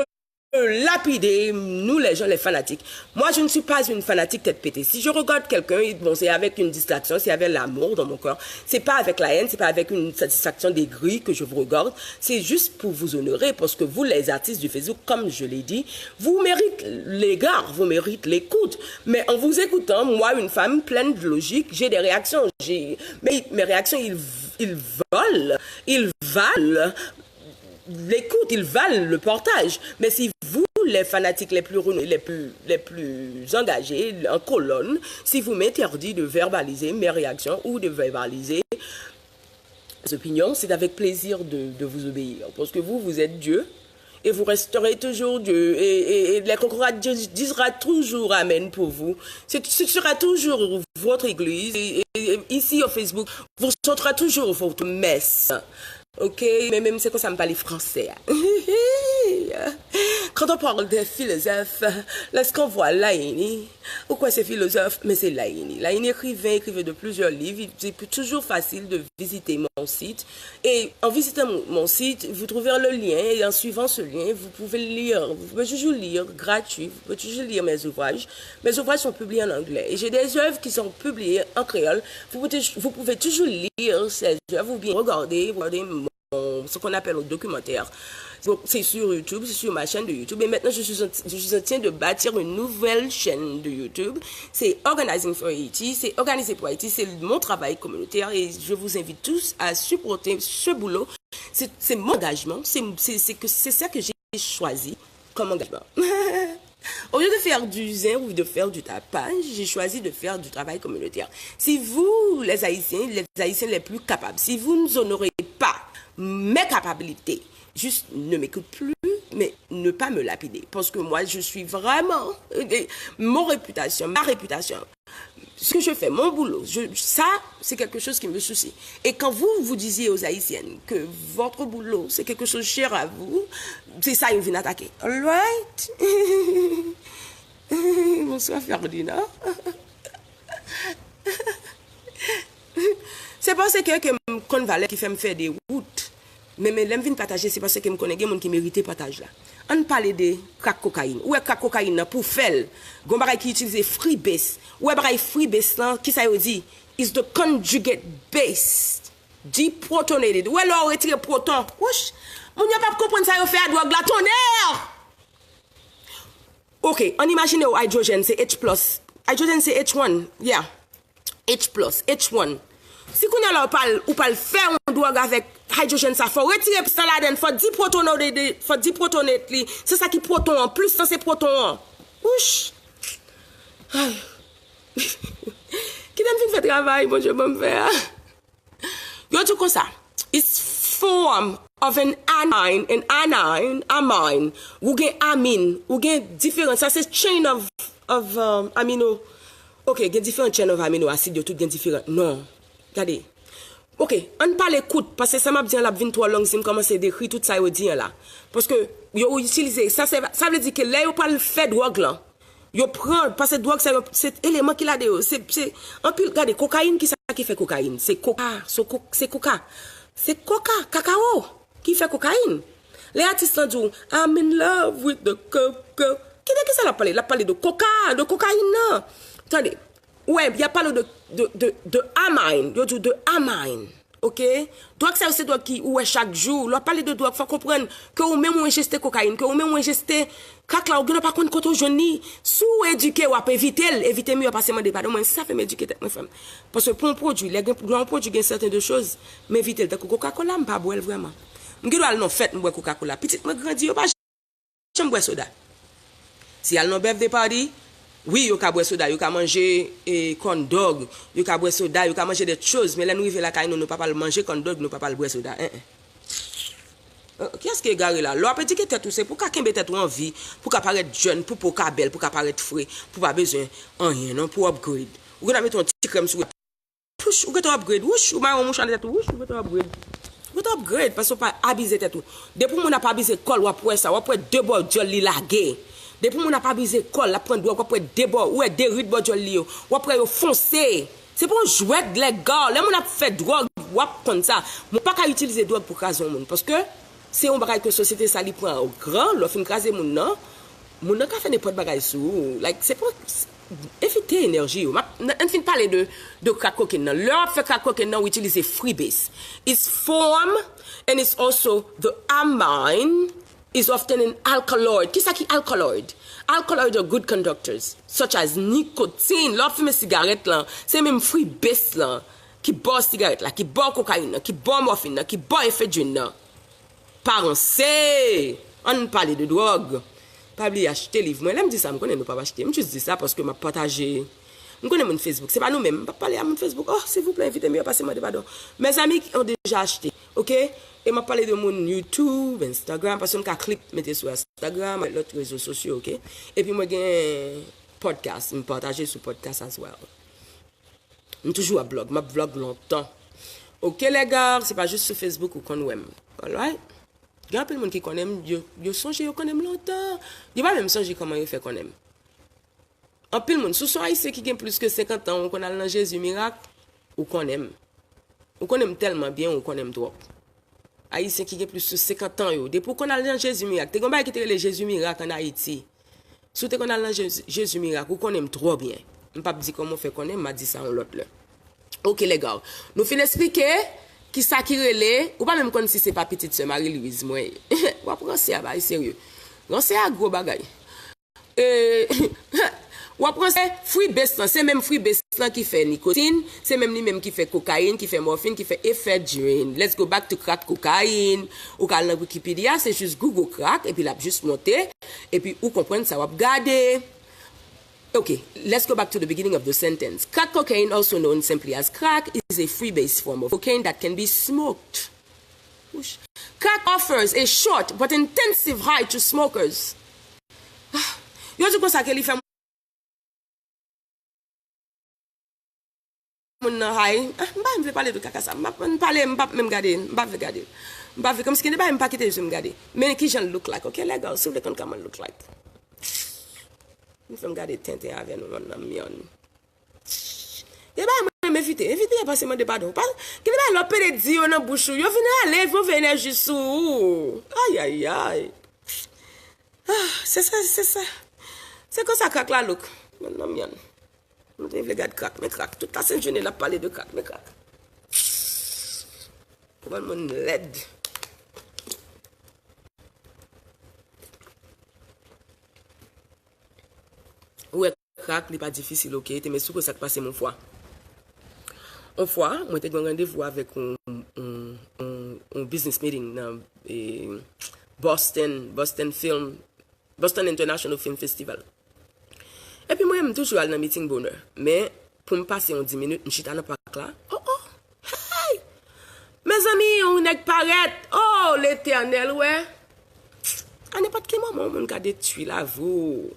lapider nous, les gens, les fanatiques. Moi, je ne suis pas une fanatique tête pétée. Si je regarde quelqu'un, bon, c'est avec une distraction, c'est avec l'amour dans mon cœur. C'est pas avec la haine, c'est pas avec une satisfaction d'aigri que je vous regarde. C'est juste pour vous honorer, parce que vous, les artistes du Facebook, comme je l'ai dit, vous méritez l'égard, vous méritez l'écoute. Mais en vous écoutant, moi, une femme pleine de logique, j'ai des réactions. J'ai, mes, mes réactions, ils, ils volent, ils valent l'écoute, ils valent le partage. Mais si vous, les fanatiques les plus renommés, les plus, les plus engagés, en colonne, si vous m'interdisez de verbaliser mes réactions ou de verbaliser mes opinions, c'est avec plaisir de, de vous obéir. Parce que vous, vous êtes Dieu. Et vous resterez toujours Dieu. Et, et, et les concorates disera toujours Amen pour vous. Ce, ce sera toujours votre église. Et, et, et ici, au Facebook, vous chanterez toujours votre messe. Ok, men menm se konsa m pale fransè a. Quand on parle des philosophes, lorsqu'on voit Laini, ou kwè se filozòf, men se Laini. Laini écrivain, écrivain de plusieurs livres, c'est toujours facile de visiter mon site. Et en visitant mon, mon site, vous trouverez le lien, et en suivant ce lien, vous pouvez lire, vous pouvez toujours lire gratuit, vous pouvez toujours lire mes ouvrages. Mes ouvrages sont publiés en anglais, et j'ai des œuvres qui sont publiées en créole. Vous pouvez, vous pouvez toujours lire ces œuvres ou bien regarder, regarder mon, ce qu'on appelle un documentaire. Donc, c'est sur YouTube, c'est sur ma chaîne de YouTube. Et maintenant, je suis en, je suis en train de bâtir une nouvelle chaîne de YouTube. C'est Organizing for Haiti, c'est Organisé pour Haïti, c'est mon travail communautaire et je vous invite tous à supporter ce boulot. C'est, c'est mon engagement, c'est, c'est, c'est que, c'est ça que j'ai choisi comme engagement. Au lieu de faire du zin ou de faire du tapage, j'ai choisi de faire du travail communautaire. Si vous, les Haïtiens, les Haïtiens les plus capables, si vous n'honorez pas mes capacités, juste ne m'écoute plus, mais ne pas me lapider. Parce que moi, je suis vraiment, euh, mon réputation, ma réputation, ce que je fais, mon boulot, je, ça, c'est quelque chose qui me soucie. Et quand vous, vous disiez aux Haïtiennes que votre boulot, c'est quelque chose cher à vous, c'est ça, ils viennent attaquer. All right? Bonsoir, Ferdinand. Se paske ke m konn valè ki fè m fè de wout. Men, men lè m vin pataje, se paske m konnen gen moun ki merite pataj la. Ann pale de crack cocaine. Ou wè crack cocaine nan pou fè l. Gon bagay ki itilize freebase. Ou wè bagay freebase lan, kisa yo di? Is the conjugate base. Deprotonated. Ou wè lè w retire pwoton. Wouch! Moun yo p ap konprann sa yo fè a dwòg la. Tonnè! Ok, ann imajine w hydrogen se H plus. Hydrogen se H one, yeah. H plus, H one. Si kounye a la ou pral, ou pral fè yon dwòg avèk hydrogen sa, fò w retire sa ladann, fò w deprotonate, fò w deprotonate li. Se sa ki pwoton an, plus lan se pwoton an. Wouch! Ay. Kite m fin fè travay Bondye ban m fè a. Yo di konsa, it's form of an anion, an anion, amine. Ou gen amine, ou gen diferan, sa se chain of, of um, amino. Ok, gen diferan chain of amino acid, yo tout gen diferan non. Gade. Ok, ann pale kout, paske sa m ap di an l ap vin twò long si m kòmanse dekri tout sa yo di an la. Paske yo itilize, sa, se, sa vle di ke lè yo pral fè dwòg lan, yo pran, paske dwòg sa yo, se eleman ki ladan yo. Se, se, anpil, gade, kokayin, kisa ki fè kokayin? Se koka, se ko-, se koka. Se koka, kakao, ki fè kokayin. Lè atis lan di w, I'm in love with the coco. Ki de kisa l ap pale? L ap pale de koka, de kokayin nan. Tande, ou wè, y ap pale de, de, de, de amine. Yo di w de amine. Ok? Dwòg sa yo se dwòg ki ou wè chak jou. Lè w ap pale de dwòg, fò w konprann ke ou menm ou enjeste kokayin, ke ou menm ou enjeste krak la, ou gendwa pa konn kote w jwenn li. Si w edike, w ap evite l. Evite miyò pase mande padon. Mwen, sa fè m edike tèt mwen, frè m. Paske pou yon pwodui, lè gen, lè yon pwodui gen sèten de choz, m evite l. Tankou Coca-Cola, m pa bwè l vrèman. M gendwa al nan fèt, m bwè Coca-Cola. Pitit mwen grandi, yo pa janm bwè soda. Si y al nan birthday party, wi, yo ka bwè soda, yo ka manje, e, corn dog, yo ka bwè soda, yo ka manje dòt choz, men lè nou rive lakay nou, nou p ap al manje corn dog, nou p ap al bwè soda. En, en. Euh, kiyès ki egare la? Lè w ap edike tèt ou, se pou w ka kenbe tèt ou an vi, pou w ka parèt jèn, pou po w ka bèl, pou w ka parèt fre, pou w pa bezwen anyen, non, pou w upgrade. Ou gendwa mete yon ti krèm sou Wouch, ou gentan upgrade. Wouch, ou mare yon mouchwa nan tèt ou. Wouch, ou gentan upgrade. Ou gentan upgrade paske w pa abize tèt ou. Depi moun ap abize kò l, w ap wè sa. W ap wè de bò dyòl li lage. Depi moun ap abize kò l, l ap pran dwòg, w ap wè de bò, ou wè de rid bò dyòl li yo. W ap wè yo fonse. Se pa yon jwèt, lè gò. Lè moun ap fè dwòg, w ap konn sa. Mwen pa ka itilize dwòg pou kraze yon moun. Paske se yon bagay ke sosyete sa li pran o gran, lè w fin kraze moun nan, moun nan ka fè nenpòt bagay sou ou. Like, se pa, evite enèji yo. M ap, n, n fin pale de, de crack cocaine nan. Lè w ap fè crack cocaine nan, w itilize freebase. It's form and it's also the amine is often an alkaloid. Kisa ki alkaloid? Alkaloid are good conductors, such as nicotine. Lè w ap fimen sigarèt lan, se menm freebase lan ki ba w sigarèt la, ki ba w kokayin nan, ki ba w mòfin nan, ki ba w efedrin nan. Pa ranse! Ann pale de dwòg. Pa bliye achte liv mwen. Lè m di sa, m konnen nou p ap achte. M jis di sa paske m ap pataje. M konnen moun Facebook. Se pa nou menm. M p ap pale a moun Facebook. Oh, silvouplè, envite m yo pase mande padon. Mezanmi ki ont deja achte. Ok? E m ap pale de moun YouTube, Instagram, paske m ka clip mete sou Instagram, lòt rezo sosyo, ok? Epi mwen gen podcast, m pataje sou podcast as well. M toujou ap vlog, m ap vlog lontan. Ok, lè gars, se pa jis sou Facebook ou konn wè m. Alright? Gen anpil moun ki konnen m, yo, yo sonje yo konnen m lontan. Yo pa menm sonje kòman yo fè konnen m. Anpil moun, si w se yon Ayisyen ki gen plis ke senkant an, ou konn al nan Jezi Mirak, ou konnen m. Ou konnen m tèlman byen, ou konnen m twòp. Ayisyen ki gen plis ke senkant an yo, depi w konn al nan Jezi Mirak, te gen yon bagay ki te rele Jezi Mirak ann Ayiti. Si w te konn al nan Jezi, Jezi Mirak, ou konnen m twò byen. M p ap di kòman w fè konnen m, m a di sa yon lòt lè. Ok, lè gars. Nou fin eksplike kisa ki rele, ou pa menm konn si se pa pitit sè Marie Louise mwen ye. W ap ranse a bagay serye. Ranse a gwo bagay. E, W ap ranse freebase lan, se menm freebase lan ki fè nikotin, se menm li menm ki fè kokayin, ki fè mòfin, ki fè ephedrine. Let's go back to crack cocaine. Ou ka al nan Wikipedia, se jis Google crack, epi l ap jis monte, epi ou konprann sa w ap gade. Okay, let's go back to the beginning of the sentence. Crack cocaine, also known simply as crack, is a freebase form of cocaine that can be smoked. Wouch. Crack offers a short but intensive high to smokers. Ah, yo di konsa ke li fè moun nan high. Ah, m pa vle pale de kaka sa. M pa, m pale, m pa menm gade, m pa vle gade. M pa vle, kòmsi gen de bagay m pa kite je m gade. Men kijan l look like, okay, legal, si w vle konn kòman l look like. M fè m gade tenten avè nou, mòn nan myon. Gen bagay mwen menm evite. Evite pase mande padon. Pa, gen bagay lè w pede di yo nan bouch ou, yo vin rale, yo voye enèji sou ou. Ayayay. Ah, se sa, se sa. Se konsa crack la look. Mwen nan myon. Mwen te vle gad crack, men crack. Tout la sent jounen l ap pale de crack, men crack. Kòman moun lèd. Ou wè crack, li pa difisil, oke? Te men sou sa k pase m yon fwa. Yon fwa, mwen te gen yon randevou avèk yon, yon, yon, yon business meeting nan, e, Boston, Boston Film, Boston International Film Festival. Epi mwen, m toujou al nan meeting bonè. Men, pou m pase yon dis minit, m chita nan pak la. Oh, oh! Hey! Mezanmi, yon nèg parèt! Oh, Letènèl, wè! A nenpòt ki moman, yon moun ka detwi lavi w.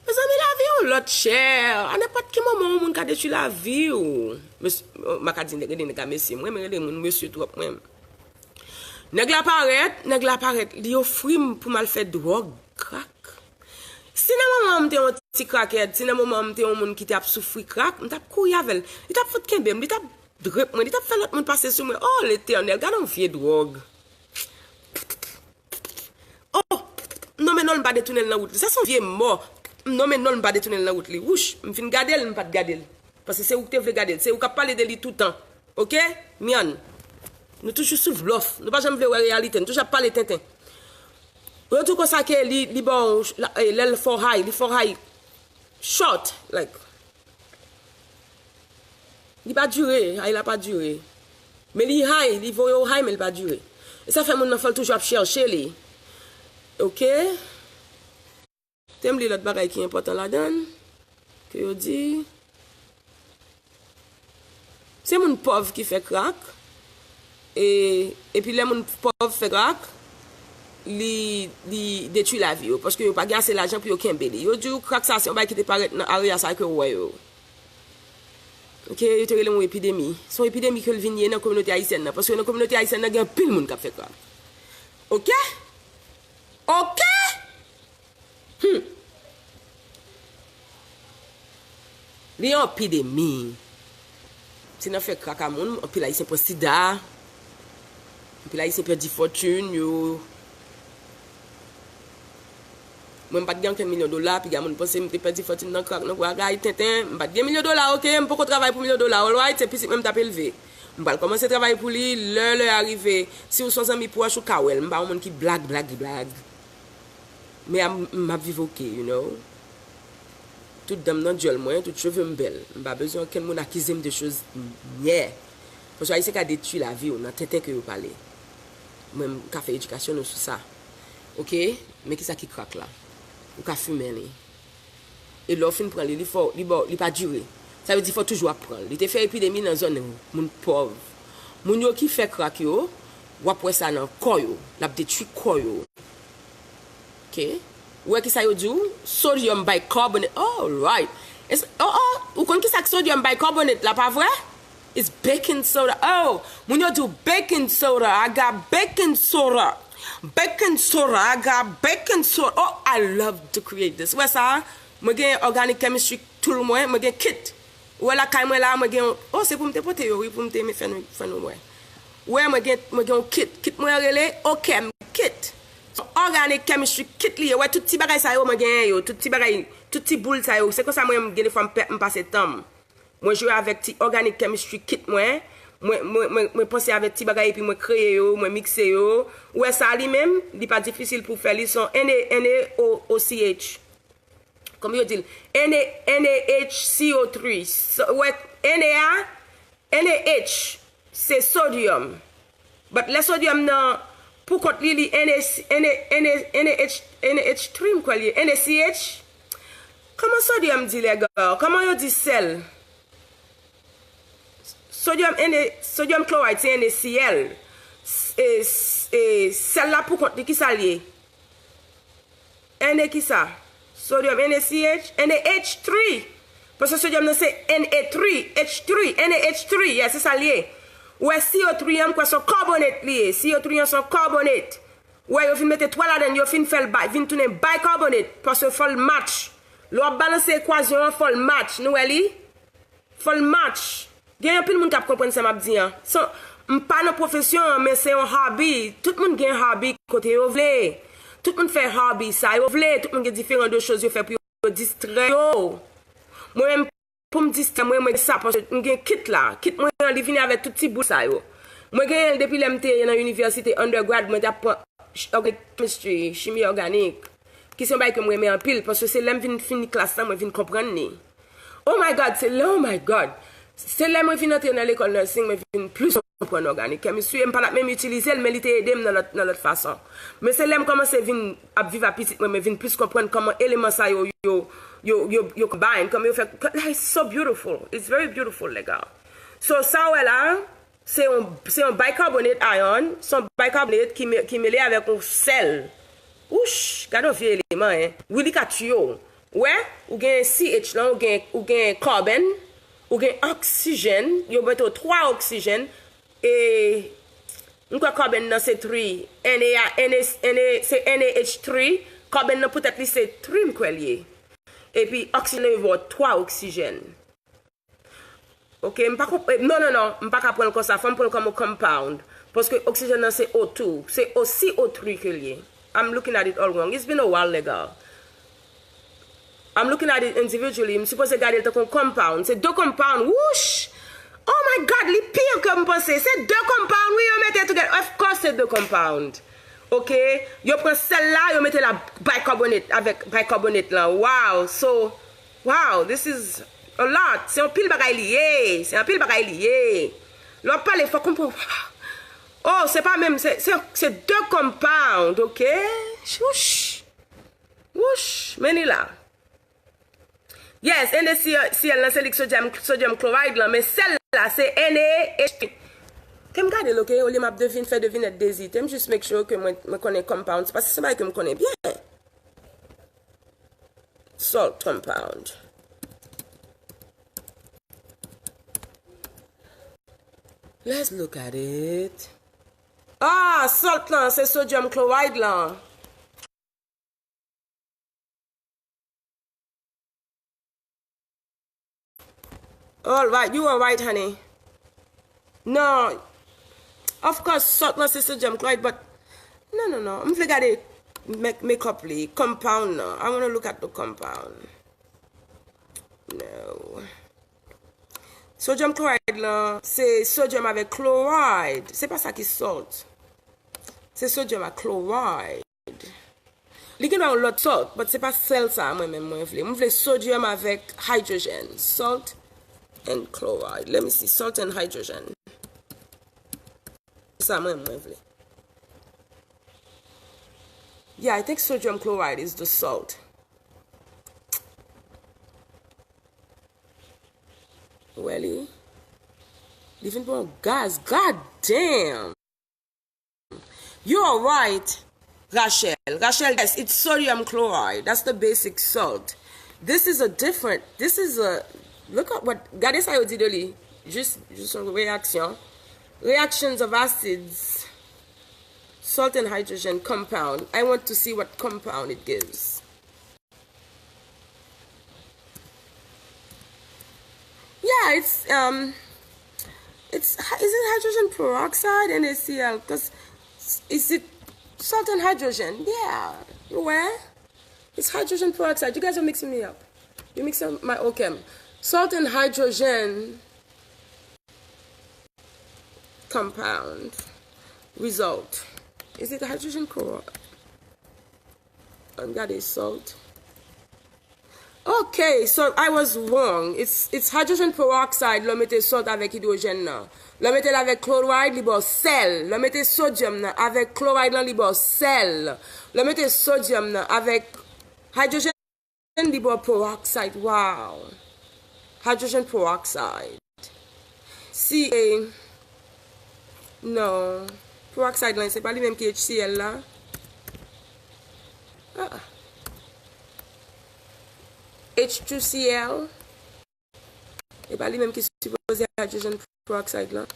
Mezanmi, lavi yon lòt chè. A nenpòt ki moman, yon moun ka detwi lavi w. Mesye, m pa ka di nèg, rele nèg la mesye. Mwen, mwen rele moun mesye twòp, mwen. Nèg la parèt, nèg la parèt. Li ofri m pou m al fè dwòg, crack. Si nan moman m te yon ti crackhead, si nan moman m te yon moun ki t ap soufri crack, m t ap kouri avè l. Li t ap fout kenbe m, li t ap drip mwen, li t ap fè lòt moun pase sou mwen. Oh, Letènèl, gade yon vye dwòg. Oh, m nonmen non l, m pa detounen l nan wout li. Sa se yon vye mò. M nonmen non l, m pa detounen l nan wout li. Wouch, m fin gade l, m pa t gade l. Paske se ou ki te vle gade l. Se ou k ap pale de li toutan. Oke? Myann. Nou toujou sou blòf. Nou pa janm vle wè reyalite. Nou toujou ap pale tenten. Yo di w konsa ke li, li ba w, la, eh, lè l fè w high, li fè w high. Short, like. Li pa dire, high la pa dire. Men li high, li voye w high, men li pa dire. E sa fè moun nan fè l toujou ap chèche li. Oke? Te m li lòt bagay ki enpòtan ladan l, ke yo di, se moun pòv ki fè crack, e, epi lè moun pòv fè crack, li, li detwi lavi yo, paske yo pa gen ase lajan pou yo kenbe li. Yo di w crack sa se yon bagay ki te parèt nan area sa ke w wè yo. Oke, yo te rele yon epidemi. Se yon epidemi ke l vin ye nan kominote ayisyèn nan, paske nan kominote ayisyèn nan gen anpil moun k ap fè crack. Oke? Oke? Hmm. Li yon epidemi. Se nan fè crack a moun, anpil ayisyen pran sida, anpil ayisyen pèdi fòtin yo. Mwen, m pa t gen okenn milyon dola, piga moun panse m te pèdi fòtin nan crack, nan bagay tenten. M pa t gen milyon dola, oke? M poko travay pou milyon dola, alright? Se pitit mwen m t ap elve. M pral kòmanse travay pou li, lè lè a rive. Si w se yon zanmi pwòch, ou ka wè l. M pa yon moun ki blag, blag, blag. Men m, m ap viv oke, you know. Tout dan m nan dyòl mwen, tout cheve m bèl. M pa bezwen okenn moun akize m de choz nyè. Paske ayisyen ka detwi lavi w nan tenten ke yo pale. Mwen, m ka fè edikasyon nou sou sa. Oke? Men kisa ki crack la? Ou ka fimen li. E lè w fin pran li, li fè w, li ba w, li pa dire. Sa vle di fò w toujou ap pran l. Li te fè epidemi nan zòn moun pòv. Moun yo ki fè crack yo, w ap wè sa nan kò yo. L ap detwi kò yo. Oke? Ou wè kisa yo di w? Sodium bicarbonate. Alright. Es-, oh, oh, ou konn kisa k sodium bicarbonate la, pa vre? It's baking soda. Oh, moun yo di w baking soda. I got baking soda. Baking soda. I got baking soda. Oh, I love to create this. Ou wè sa? Mwen gen organic chemistry tool mwen, mwen gen kit. Ou wè lakay mwen la, mwen gen yon, oh, se pou m te pote yo, wi, pou m te fè nou, fè nou wè. Ou wè, mwen gen, mwen gen yon kit. Kit mwen rele Okem Kit. Se yon organic chemistry kit li ye. Ou wè, tout ti bagay sa yo, mwen genyen yo. Tout ti bagay, tout ti boul sa yo. Se konsa mwen, gen de fwa, m pè, m pase tan m. Mwen jwe avèk ti organic chemistry kit mwen. Mwen, mwen, mwen, mwen panse avèk ti bagay epi mwen kreye yo, mwen mikse yo. Ou wè sa li menm, li pa difisil pou fè li, se yon N A, N A O O C H. Kòman yo di l? N A, N A H C O three. So, wè, N A a, N A H, se sodium. But lè sodium nan pou kont li, li N A, N A, N A, N A H, N A H three, m kwè li ye, N A C H. Kòman sodium di, lè gars? Kòman yo di sèl? Sodium, N A, sodium chloride, se N A C L. S-, e, s-, e, sèl la pou kont li, ki sa l ye? N A ki sa? Sodium, N A C H, N A H three. Paske sodium nan se N A three, H three, N A H three, yeah, se sa l ye. Ou wè C O three an, m kwè se yon carbonate li ye. C O three an se yon carbonate. Ou wè, yo vin mete twa ladann, yo fin fè l bay, vin tounen bicarbonate, paske fò l match. Lè w ap balanse ekwazyon an, fò l match. Nou wè li? Fò l match. Gen anpil moun k ap konprann sa m ap di an. So, m pa nan pwofesyon an, men se yon hobby. Tout moun gen hobby kote yo vle. Tout moun fè hobby sa yo vle. Tout moun gen diferan de choz yo fè pou yo distrè yo. Mwen menm, pou m distrè mwen, mwen gen sa, paske m gen kit la. Kit mwen an, li vini avèk tout ti boul sa yo. Mwen genyen l depi lè m te nan inivèsite undergrad, mwen t ap pran ch-, organic chemistry, chimie organique, ki se yon bagay ke m renmen anpil, paske se lè m vin fini klas la, mwen vin konprann li. Oh my God, se lè, oh my God. Se lè mwen vin antre nan lekòl nursing, mwen vin plis konprann organic chemistry, e m pa t ap menm itilize l, men li te ede m nan lòt, nan lòt fason. Men se lè m kòmanse vin ap viv ak pitit mwen, mwen vin plis konprann kòman eleman sa yo, yo, yo, yo, yo combine, kòman yo fè, like, it's so beautiful. It's very beautiful, les gars. So, sa w wè la, se yon, se yon bicarbonate ion, se yon bicarbonate ki me-, ki mele avèk yon sèl. Wouch, gade yon vye eleman, en. Wi, li ka tiye w. Wè, ou gen C H lan, ou gen, ou gen carbon, ou gen oxygen, yo mete w twa oxygen, e m kwè carbon nan se three, N A, N A, N A, se N A H three, carbon nan poutèt li se three, m kwè l ye. Epi oxygen nan yo ba w twa oxygen. Ok, m pa konp-, eh, non, non, non, m pa ka pran l konsa, fò m pran l kòm yon compound. Paske oxygen nan se O two, se O C O three ke l ye. I'm looking at it all wrong. It's been a while, les gars. I'm looking at it individually. M sipoze gade l tankou yon compound. Se de compound. Wouch! Oh my God, li pi ke m panse. Se de compound, wi, yo mete together. Of course, se de compound. Ok? Yo pran sèl la, yo mete la bicarbonate avèk bicarbonate lan. Wow! So, wow, this is a lot. Se yon pil bagay li ye. Se yon pil bagay li ye. Lè w ap pale, fò w konprann. Oh, se pa menm, se, se, se de compound, ok? Wouch! Wouch! Men li la. Yes, NaCl, Cl lan se li k sodium, sodium chloride lan, men sèl la se NaH three. Te m gade l, ok, olye m ap devin, fè devinèt dezi. Te m jis make sure ke mwen, mwen konnen compound, paske se bagay ke m konnen byen. Salt compound. Let's look at it. Ah, salt lan, se sodium chloride lan. All right, you are right, honey. No, of course, salt lan se sodium chloride, but no, no, no. M vle gade make, makeup li, compound nan. I wanna look at the compound. No. Sodium chloride lan, se sodium avèk chloride. Se pa sa ki salt. Se sodium ak chloride. Li gen yon lòt salt, but se pa sèl sa mwen menm mwen vle. Mwen vle sodium avèk hydrogen. Salt and chloride. Let me see. Salt and hydrogen. Sa mwen mwen vle. Yeah, I think sodium chloride is the salt. Wè li. Li vin pou yon gaz. God damn! You are right, Rachel. Rachel, yes, it's sodium chloride. That's the basic salt. This is a different, this is a, look at what, gade sa yo di de li. Jis, jis yon reyaksyon. Reactions of acids, salt and hydrogen compound. I want to see what compound it gives. Yeah, it's, um, it's, is it hydrogen peroxide, NaCl? Because is it salt and hydrogen? Yeah, you were. It's hydrogen peroxide. You guys are mixing me up. You mixing up my O Chem. Salt and hydrogen compound. Result. Is it hydrogen chloride? Ann gade salt. Okay, so I was wrong. It's, it's hydrogen peroxide lè w mete salt avèk idwojèn nan. Lè w mete l avèk chloride, li ba w sèl. Lè w mete sodium nan avèk chloride lan, li ba w sèl. Lè w mete sodium nan avèk hydrogen, li ba w peroxide. Wow. Hydrogen peroxide. C A. Non. Peroxide lan, se pa li menm ki H C l la. Ah. H two C l. E pa li menm ki sipoze hydrogen peroxide lan.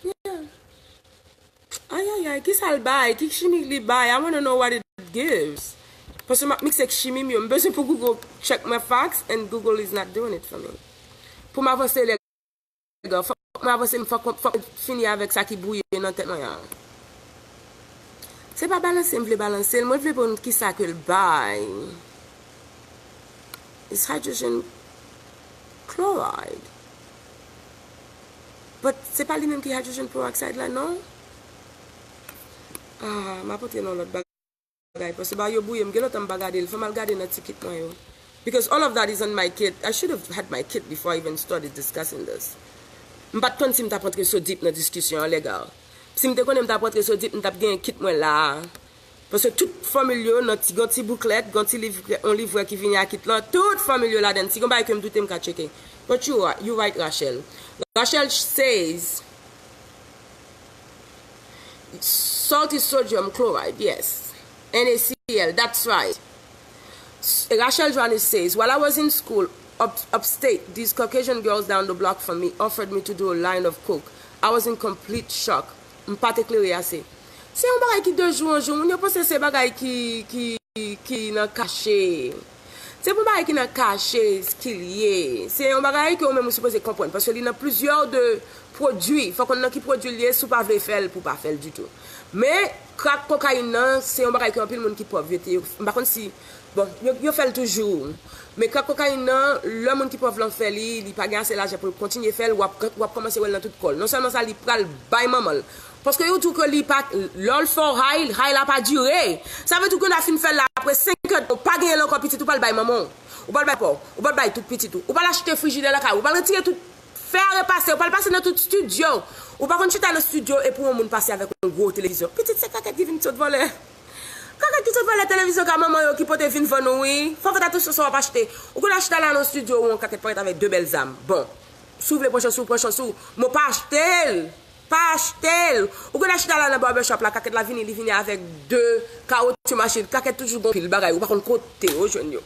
Yeah. Ay, ay, ay, ki sa l bay? Ki chimik li bay? I wanna know what it gives. Paske m ap mikse ak chimi m yo. M bezwen pou Google check my facts and Google is not doing it for me. Pou m avanse lè Fòk mwen avanse, fòk, fòk mwen fini avèk sa ki bwouye nan tèt mwen an. Se pa balanse m vle balanse l, mwen vle konn kisa ke l bay. It's hydrogen chloride. But se pa li menm ki hydrogen peroxide la, non? Ah, m ap antre nan lòt bagay. Bagay, paske ba yo bwouye m, gen lontan m pa gade l, fò m al gade nan ti kit mwen yo. Because all of that is on my kit. I should have had my kit before I even started discussing this. M pa t konn si m t ap antre so deep nan diskisyon an, lèga. Si m te konnen m t ap antre so deep, m t ap gen kit mwen la a. Paske tout fòmil yo nan ti, gen ti bouklèt, gen ti liv, yon livrè ki vini ak kit lan, tout fòmil yo ladan. Si gen bagay ke m doute, m ka tcheke. But you are, you right, Rachel. Rachel says, Salt is sodium chloride, yes. N A C L, that's right. S- Rachel Johannes says, while I was in school up, upstate, these Caucasian girls down the block from me offered me to do a line of coke. I was in complete shock. M pa te klere ase. Se yon bagay ki de jou an jou, moun yo panse se bagay ki, ki, ki nan kache. Se pou bagay ki nan kache ki l ye. Se yon bagay ke ou menm ou sipoze konprann, paske li nan plizyè de pwodui. Fòk konn nan ki pwodui l ye, si w pa vle fè l, pou w pa fè l ditou. Men, krak kokayin nan, se yon bagay ke anpil moun ki pòv yo te, m pa konn si, bon, yo, yo fè l toujou. Men krak kokayin nan, lè moun ki pòv lan fè li, li pa gen ase lajan pou l kontinye fè l, w ap, w ap kòmanse wè l nan tout kò l. Non sèlman sa, li pral bay manman l. Paske yo di w ke li pa, lè w fè w hay, hay la pa dire. Sa vle di w ke w fin fè l la, apre senk è, ou pa genyen l ankò, pitit ou pral bay manman w. Ou pral bay pa w. Ou pral bay tout pitit ou. Ou pral achte frijidè lakay ou. Ou pral retire tout fè a repase. Ou pral pase nan tout estidyo. Ou pa konn chita nan estidyo epi yon moun pase avèk yon gwo televizyon. Pitit, se kakèt ki vin sot vòlè. Kakèt ki sot vòlè televizyon ka manman yo ki pote vin vann ou, wi. Fò w fè atansyon sa w ap achte. Ou konn achte la nan estidyo ou yon kakèt parèt avèk de bèl zam. Bon. Si w vle pran chans ou, pran chans ou. Men w pa achte l. Pa achte l. Ou konn al chita la nan barbershop la, kakèt la vini, li vini avèk de kawotchou machin. Kakèt toujou gon pil bagay, ou pa konn kote yo jwenn yo.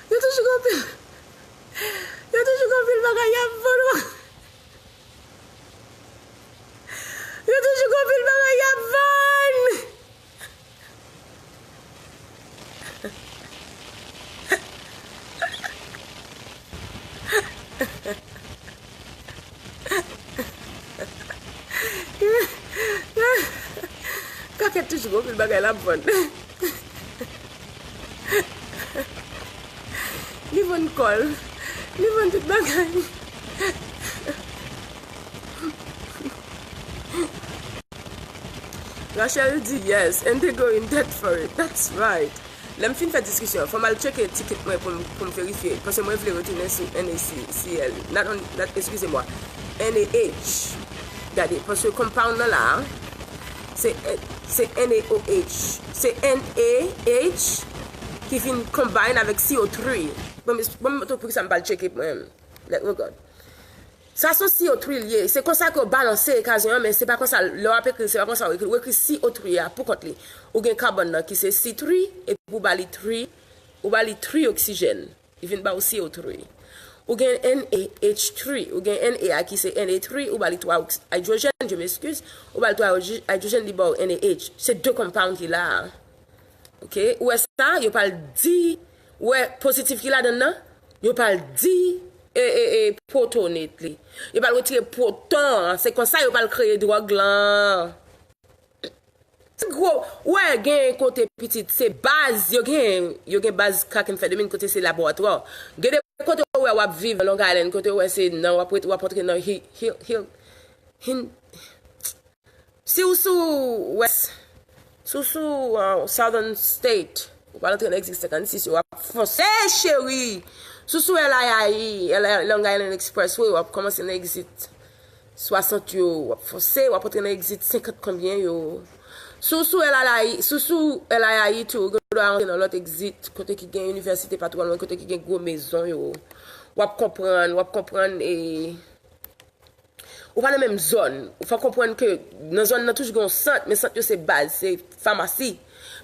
Yo toujou gon pil, yo toujou gon pil bagay y ap vann. Yo toujou gon pil bagay y ap vann. Kakèt toujou gon pil bagay l ap vann. Li vann kò l. Li vann tout bagay. Rachel di, yes, and they go in debt for it. That's right. Lè m fin fè diskisyon an, fò m al tcheke ti kit mwen pou m, pou m verifye. Paske mwen vle retounen sou N A C L. Not on, not, excusez-moi, N A H. Gade, paske compound nan la, se, se N A O H. Se N A H ki vin combine avèk C O three. Bon, men, bon, men, poukisa m pa al tcheke mwen menm? Let me go. Sa se yon C O three l ye. Se konsa ke w balanse ekazyon an, men se pa konsa, lè w ap ekri l, se pa konsa w ekri l. Ou ekri C O three a pou kont li. Ou gen kabòn nan ki se C three, epi ou ba li three, ou ba li three oksijèn. Li vin ba w C O three. Ou gen N A H three, ou gen N A a ki se N A three, ou ba li twa oks-, idwojèn, je m'excuse, ou ba li twa idwojèn, li ba w N A H. Se de compound ki la a. Ok, ou wè sa, yo pa l di, ou wè pozitif ki ladan l nan, yo pa l di, e, e, e, pwotonèt li. Yo pa l retire pwoton an, se konsa yo pa l kreye dwòg lan. Se gwo, ou wè, gen kote pitit, se baz, yo gen, yo gen baz crack amphetamine kote se laboratwa. Gen de kote ou wè w ap viv nan Long Island, kote ou wè se nan, w ap ret, w ap antre nan hi-, hi-, hi-, hin-, si w sou West, si w sou, uh, Southern State, ou pral antre nan Exit senkannsis, yo ap fonse, cheri. Si w sou L I I, L I, Long Island Expressway, w ap kòmanse nan Exit swasant yo, w ap fonse, w ap antre nan Exit senkant konbyen yo. Si w sou L I I, si w sou L I I tou, ou gen dwa antre nan lòt Exit, kote ki gen inivèsite pa twò lwen, kote ki gen gwo mezon yo. W ap konprann, w ap konprann, e, ou pa nan menm zòn. Ou fè konprann ke nan zòn nan toujou gen yon sant, men sant yo se baz, se famasi.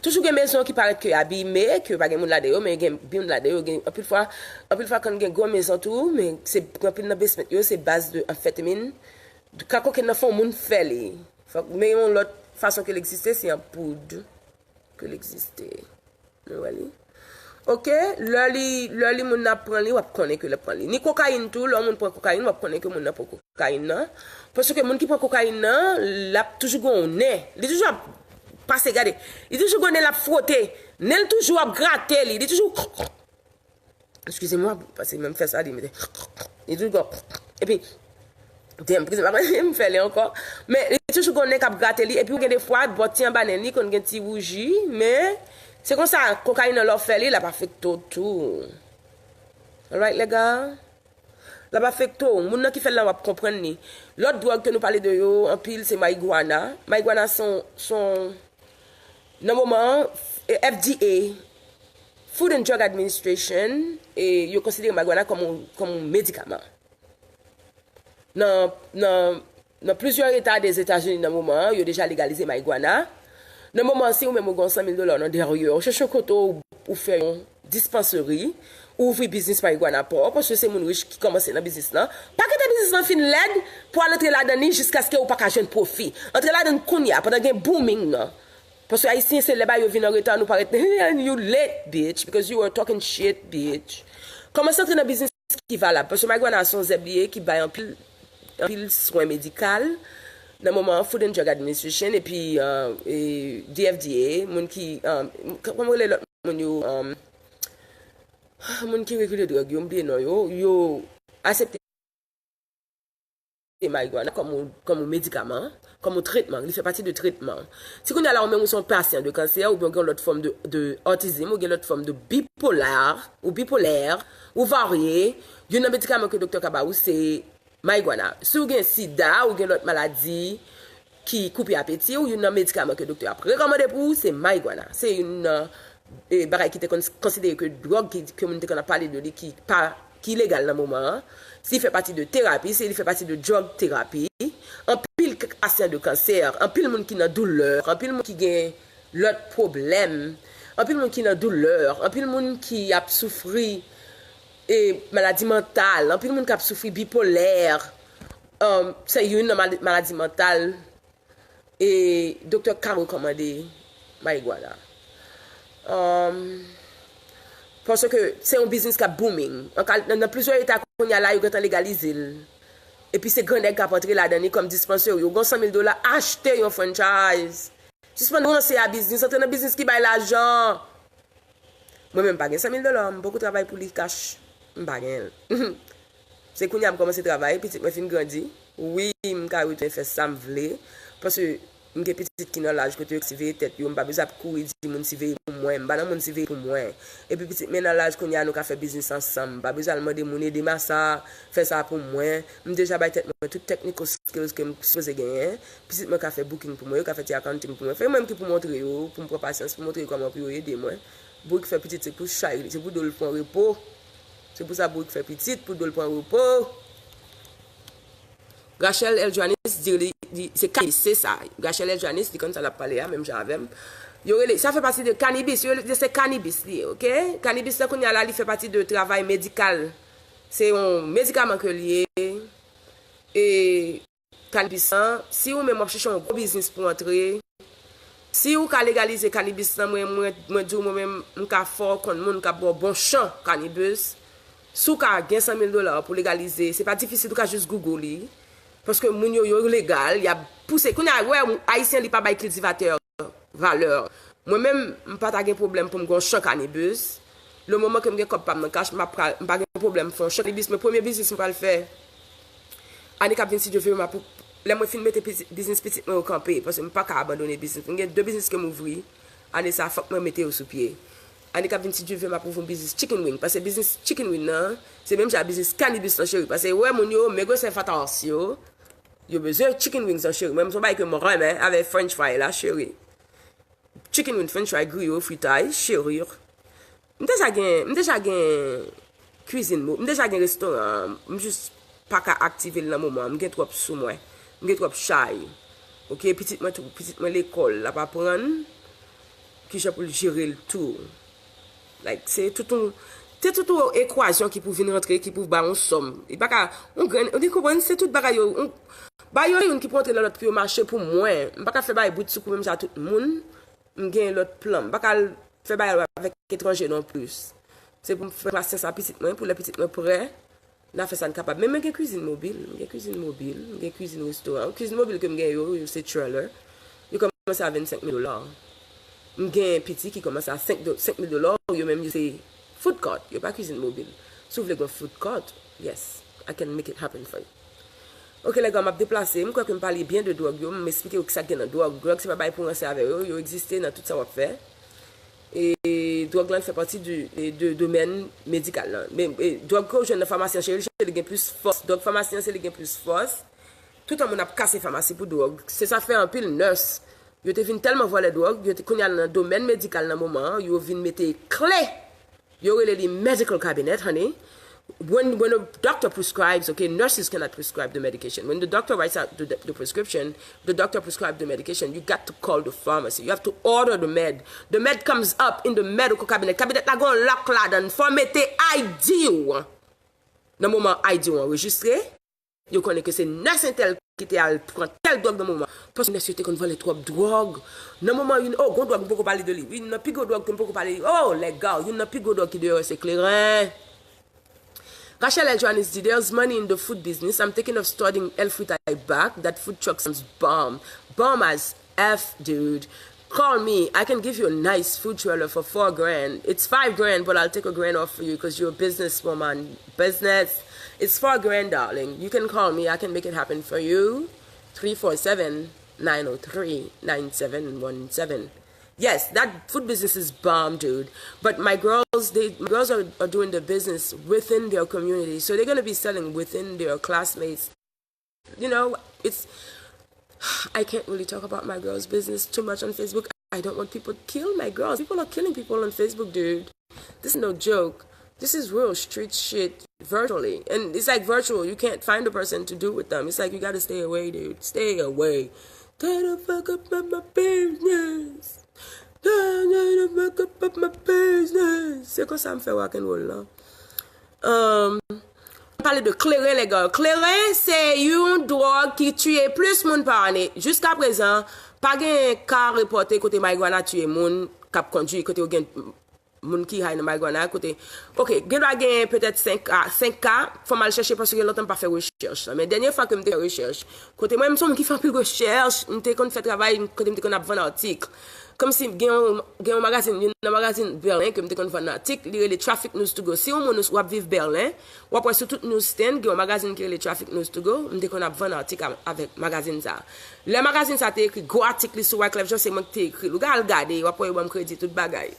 Toujou gen mezon ki parèt ke abime, ke pa gen moun ladan yo, men gen moun ladan yo, gen anpil fwa, anpil fwa kan gen gwo mezon tou, men se anpil nan basement yo, se baz de anfetamin. Ka kokenn nan fè yon moun fè li. Fòk, men yon lòt fason ke l egziste, se an poud ke l egziste. Nou wè li. Ok, lè li, lè li moun nan ap pran li, w ap konnen ke l ap pran li. Ni kokayin tou, lè yon moun pran kokayin, w ap konnen ke moun nan pran kokayin nan. Paske moun ki pran kokayin nan, l ap toujou gen yon nen. Li toujou ap pase, gade. Li toujou gen yon nen l ap fwote. Nen l toujou ap grate li. Li toujou Eskize mwa, paske menm fè sa, li mete. Li toujou gon. Epi, damn, eskize m, pa konnen m fè li ankò. Men, li toujou gon nen k ap grate li. Epi, ou gen de fwa, bò ti anba nen li, konn gen ti wouji. Men, se konsa, kokayin nan, lè w fè li, l ap afekte w tou. Alright, lè gars? L ap afekte w. Moun nan ki fè l lan, w ap konprann li. Lòt dwòg ke nou pale de yo anpil, se marijuana. Marijuana se yon, se yon, nan moman an, F D A, Food and Drug Administration, e yo konsidere marijuana kòm yon, kòm yon medikaman. Nan, nan, nan plizyè eta Dezetazini nan moman an, yo deja legalize marijuana. Nan moman an, si ou menm ou gen san mil dola nan dèyè w, chèche yon kote ou, ou fè yon dispanseri, ou ouvri biznis marijuana pa w, paske se moun rich ki kòmanse nan biznis lan. Pa kite biznis lan fin lèd pou al antre ladan li jiskaske ou pa ka jwenn pwofi. Antre ladan l kounye a, pandan gen booming nan. Paske Ayisyen se lè bagay yo vin an reta, nou parèt, and you late, bitch, because you were talking shit, bitch. Kòmanse antre nan biznis ki valab, paske marijuana se yon zèb li ye ki bay anpil, anpil swen medikal. Nan moman an, Food and Drug Administration, epi, euh, e D F D A, moun ki, euh, kòman rele lòt moun yo, euh, moun ki regile dwòg yo, m bliye non yo, yo aksepte marijuana kòm yon, kòm yon medikaman, kòm yon tretman, li fè pati de tretman. Si kounye a la ou menm ou se yon pasyan de kansè, oubyen ou gen lòt fòm de, de otizm, ou gen lòt fòm de bipolè, ou bipolè, ou varye, youn nan medikaman ke doktè ka ba ou se marijuana. Si ou gen sida, ou gen lòt maladi ki koupe apeti w, youn nan medikaman ke doktè ap rekòmande pou ou, se marijuana. Se youn nan, e, bagay ki te konn konsidere ke dwòg ki, ke moun te konn ap pale de li ki pa, ki legal nan moman an. Si li fè pati de terapi, si li fè pati de drug therapy, anpil k-, pasyan de kansè, anpil moun ki nan doulè, anpil moun ki gen lòt pwoblèm, anpil moun ki nan doulè, anpil moun ki ap soufri e maladi mantal, anpil moun k ap soufri bipolè, um, se youn nan mal-, maladi mantal, e doktè ka rekòmande marijuana. Um, paske se yon biznis k ap booming. An kal-, nan, nan plizyè eta kounye a la, yo gentan legalize l. Epi se gran nèg k ap antre ladan li kòm dispanseri. Yo gen san mil dola, achte yon franchise. Sispann ranse a biznis, antre nan biznis ki bay lajan. Mwen menm, m pa gen san mil dola, m poko travay pou li kach. M pa gen l. Se kounye a m kòmanse travay, pitit mwen fin grandi. Wi, m ka retounen fè sa m vle. Paske m gen pitit ki nan laj kote yo siveye tèt yo, m pa bezwen ap kouri di moun siveye pou mwen. M pa nan moun siveye pou mwen. Epi pitit mwen nan laj kounye a nou ka fè biznis ansanm. M pa bezwen al mande moun ede m a sa, fè sa pou mwen. M deja bay tèt mwen tout technical skills ke m sipoze genyen. Pitit mwen ka fè booking pou mwen, yo ka fè ti accounting pou mwen. Fè mwen ki pou montre yo, pou m pran pasyans, pou montre yo kòman pou yo ede mwen. Bourik fè pitit se pou chay li, se pou do l pran repo. Se pou sa Bourik fè pitit, pou do l pran repo. Rachel L. Joannis di li, di, se kanibis, se sa. Rachel L. Joannis, li konn sa l ap pale a, menm jan avè m. Yo rele, sa fè pati de kanibis, yo rele, se kanibis li ye, oke? Kanibis la kounye a la, li fè pati de travay medikal. Se yon medikaman ke li ye. E kanibis lan, si ou menm w ap chèche yon gwo biznis pou antre, si ou ka legalize kanibis lan, mwen, mwen, mwen di w, mwen menm, m ka fè w konn moun k ap ba w bon chan kanibis. Si w ka gen san mil dola pou legalize, se pa difisil, ou ka jis Google li. Paske moun yo, yo legal, y ap pouse. Kounye a, wè, Ayisyen, li pa bay kiltivatè valè. Mwen menm, m pa ta gen pwoblèm pou m gen yon chan kanibis. Le moman ke m gen kòb pa m nan kach, m ap pral, m pa gen pwoblèm fè yon chan kanibis, men premye biznis m pral fè, ane k ap vin, si Dye vle, m ap, lè mwen fin mete pitit, biznis pitit mwen yo kanpe, paske m pa ka abandone biznis. M gen de biznis ke m ouvri, ane sa a, fòk mwen mete yo sou pye. Ane k ap vin, si Dye vle, m ap ouvri yon biznis chicken wing, paske biznis chicken wing nan, se menm jan ak biznis kanibis lan, cheri, paske ou wè moun yo, maigre sè fatas yo, yo bezwen chicken wings lan, cheri. Mwen, m se yon bagay ke m renmen avèk french fry la, cheri. Chicken wing, french fry, griyo, fritay, cheri. M deja gen, m deja gen kwizin, mo-, m deja gen restoran, m jis pa ka aktive l nan moman an, m gen twòp sou mwen, m gen twòp chay. Oke, pitit mwen tou, pitit mwen lekòl, l ap aprann kijan pou l jere l tou. Like, se tout yon, se tout yon ekwasyon ki pou vin rantre, ki pou ba yon sòm. Li pa ka, yon grenn, ou konprann, se tout bagay yo, yon, ba yo youn ki pou rantre nan lòt pou yo mache pou mwen. M pa ka fè bagay brit sou kou menm jan tout moun. M gen lòt plan. M pa ka al fè bagay avèk etranje non plis. Se pou m fè pasyans a pitit mwen, pou lè pitit mwen prè, n a fè sa n kapab. Men mwen gen kwizin mobil, m gen kwizin mobil, m gen kwizin restoran. Kwizin mobil ke m gen yo, yo se trailer. Yo kòmanse a vennsenk mil dola. M gen piti ki kòmanse a senk do-, senk mil dola, yo menm yo se food court, yo pa kwizin mobil. Si w vle gen food court, yes, I can make it happen for you. Oke, lè gars, m ap deplase, m kwè ke m pale byen de dwòg yo, m esplike yo kisa k gen nan dwòg. Dwòg se pa bagay pou ranse avè yo, yo egziste nan tout sa w ap fè. E dwòg lan fè pati de, de, de domèn medikal lan. Men, e, dwòg ke w jwenn nan famasi an, cheri, se li gen plis fòs. Dwòg famasi an, se li gen plis fòs. Toutan moun ap kase famasi pou dwòg. Se sa k fè anpil nurse, yo te vin tèlman vòlè dwòg, yo te, kounye a nan domèn medikal nan moman an, yo vin mete kle. Yo rele li medical cabinet, honey. When, when a doctor prescribes, okay, nurses cannot prescribe the medication. When the doctor writes out the, the prescription, the doctor prescribes the medication, you got to call the pharmacy. You have to order the med. The med comes up in the medical cabinet. Kabinet la gon lòk ladan. Fò mete I D w. Nan moman I D w anrejistre, yo konnen ke se nurse entèl ki te al pran tèl dwòg nan moman. Paske nurse yo te konn vòlè twòp dwòg. Nan moman, youn, oh, gon dwòg m poko pale de li. Youn nan pi gwo dwòg ke m poko pale, oh, lèga, youn nan pi gwo dwòg ki deyò se kleren. Rachel L. Johannes di, "There's money in the food business. I'm thinking of starting El Fritay back. That food truck sounds bomb. Bomb as F, dude. Call me. I can give you a nice food trailer for four grand. It's five grand, but I'll take a grand off for you because you're a businesswoman. Business. It's four grand, darling. You can call me. I can make it happen for you. Three four seven, nine oh three, nine seven one seven." Yes, that food business is bomb, dude. But my girls, they my girls are, are doing the business within their community. So they're gonna be selling within their classmates. You know, it's I can't really talk about my girls' business too much on Facebook. I don't want people to kill my girls. People are killing people on Facebook, dude. This is no joke. This is real street shit virtually. And it's like virtual. You can't find a person to do with them. It's like you gotta stay away, dude. Stay away. Stay the fuck up out my business. Stay the fuck up out my business. Se konsa m fè rock and roll la. Um, pale de kleren, lèga. Kleren se yon dwòg ki tiye plis moun pa ane. Jiska prezan, pa gen ka repòte kote marigwana tiye moun k ap kondwi, kote yo gen moun ki hay nan marigwana, kote, oke, gen dwa gen petèt senk ka, senk ka, fò m al chèche paske gen lontan m pa fè rechèch la. Men dènye fwa ke m te fè rechèch, kote mwen, m se yon moun ki fè anpil rechèch, m te konn fè travay, kote m te konn ap vann atik. Kòmsi gen yon, gen yon magazin, youn nan magazin Berlin ke m te konn vann atik, li rele Traffic News to Go. Si yon moun w ap viv Berlin, w ap wè sou tout newsstand, gen yon magazin ki rele Traffic News to Go, m te konn ap vann atik a, avèk magazin sa. Lè magazin sa te ekri gwo atik li sou Wyclef Jean, se mwen ki te ekri l. Ou ka al gade, w ap wè yo ban m kredi tout bagay.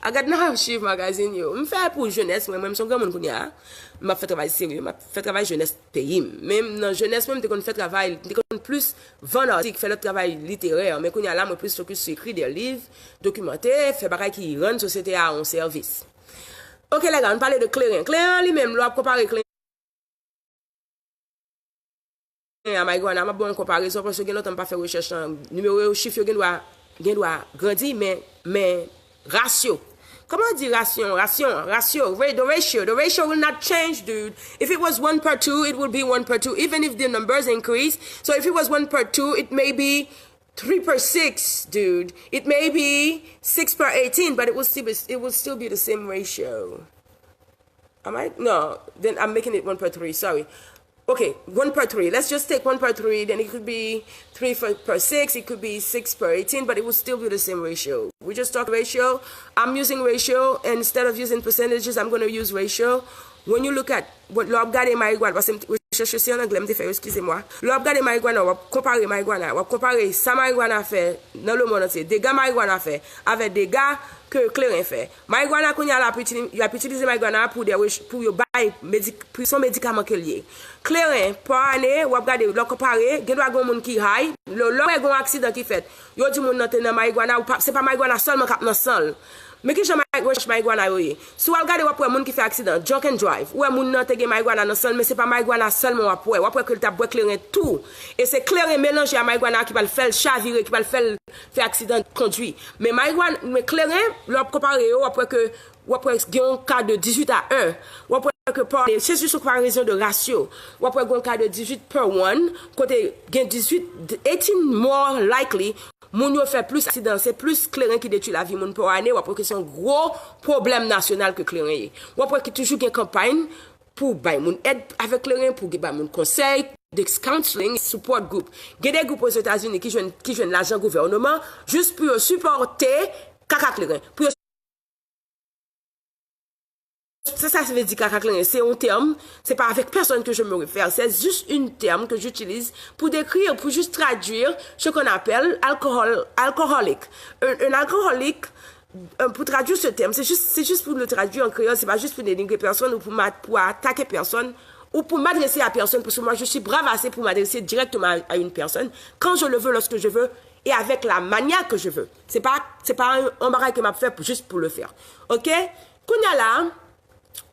I got no archive magazine yo. M fè pou jenès mwen, mwen m se yon granmoun kounye a. M ap fè travay serye, m ap fè travay jenès peyi m. Men nan jenès mwen, m te konn fè travay, m te konn plis vann atik, fè lòt travay literè. Men kounye a la, mwen plis fokis sou ekri de liv, dokimante, fè bagay ki rann sosyete a yon sèvis. Oke, lèga, ann pale de kleren. Kleren an li menm, lè w ap konpare kleren a marigwana, m ap ba w yon konparezon, paske gen lontan m pa fè rechèch lan. Nimewo yo, chif yo gen dwa, gen dwa grandi, men, men, rasyo. Kòman yo di rasyon? Rasyon, rasyo, ra-, the ratio, the ratio will not change, dude. If it was one per two, it will be one per two, even if the numbers increase. So if it was one per two, it may be three per six, dude. It may be six per eighteen, but it will still be, it will still be the same ratio. Am I? No, then I'm making it one per three, sorry. Okay, one per three. Let's just take one per three. Then it could be three per, per six. It could be six per eighteen, but it would still be the same ratio. We just talk ratio. I'm using ratio, and instead of using percentages, I'm going to use ratio. When you look at, lè w ap gade marigwana, paske rechèch yo se an anglè m te fè yo, eskize mwa. Lè w ap gade marigwana, w ap konpare marigwana, w ap konpare sa marigwana fè nan lemonn antye, dega marigwana fè, avèk dega ke kleren fè. Marigwana kounye a la, y ap itilize marigwana pou de, pou yo bay, se yon medikaman ke l ye. Kleren, pa ane, w ap gade, lè w konpare, gen dwa gen yon moun ki high, lè w wè gen yon aksidan ki fèt, yo di moun nan te nan marigwana, se pa marigwana sèlman k ap nan san l. Men kijan rechèch marigwana yo ye? Si w al gade, w ap wè moun ki fè aksidan, drunk and drive. Ou wè moun nan te gen marigwana nan san l, men se pa marigwana sèlman w ap wè. W ap wè ke l t ap bwè kleren tou. E se kleren melanje a marigwana ki pral fè l chavire, ki pral fè l fè aksidan kondwi. Men marigwana, men kleren, lè w ap konpare yo, w ap wè ke w ap wè gen yon ka de dizuit a en. W ap wè ke pa, se jis yon konparezon de rasyo. W ap wè gen yon ka de dizuit per one, kote gen dizuit, eighteen more likely moun yo fè plis aksidan, se plis kleren ki detwi lavi moun pa ane, w ap wè ke se yon gwo pwoblèm nasyonal ke kleren ye. W ap wè ki toujou gen kanpay pou bay moun èd avèk kleren, pou bay moun konsèy, de counseling, support group. Gen de gwoup Ozetazini ki jwenn, ki jwenn lajan gouvènman jis pou yo sipòte kaka kleren, pou yo Se sa se vle di kaka kleren, se yon tèm, c'est pas avec personne que je me réfère, c'est juste un terme que j'utilise pour décrire, pour juste traduire ce qu'on appelle alcohol, alcoholic. Un, un alcoholic, euh, pour traduire ce terme, c'est juste, c'est juste pour le traduire en créole, c'est pas juste pour dénigrer personne ou pour, ma- pour attaquer personne ou pour m'adresser à personne, parce que moi je suis brave assez pour m'adresser directement à, à une personne, quand je le veux, lorsque je veux, et avec la manière que je veux. Se pa, se pa yon, yon bagay ke m ap fè pou, jis pou le faire. Ok? Kounye a la,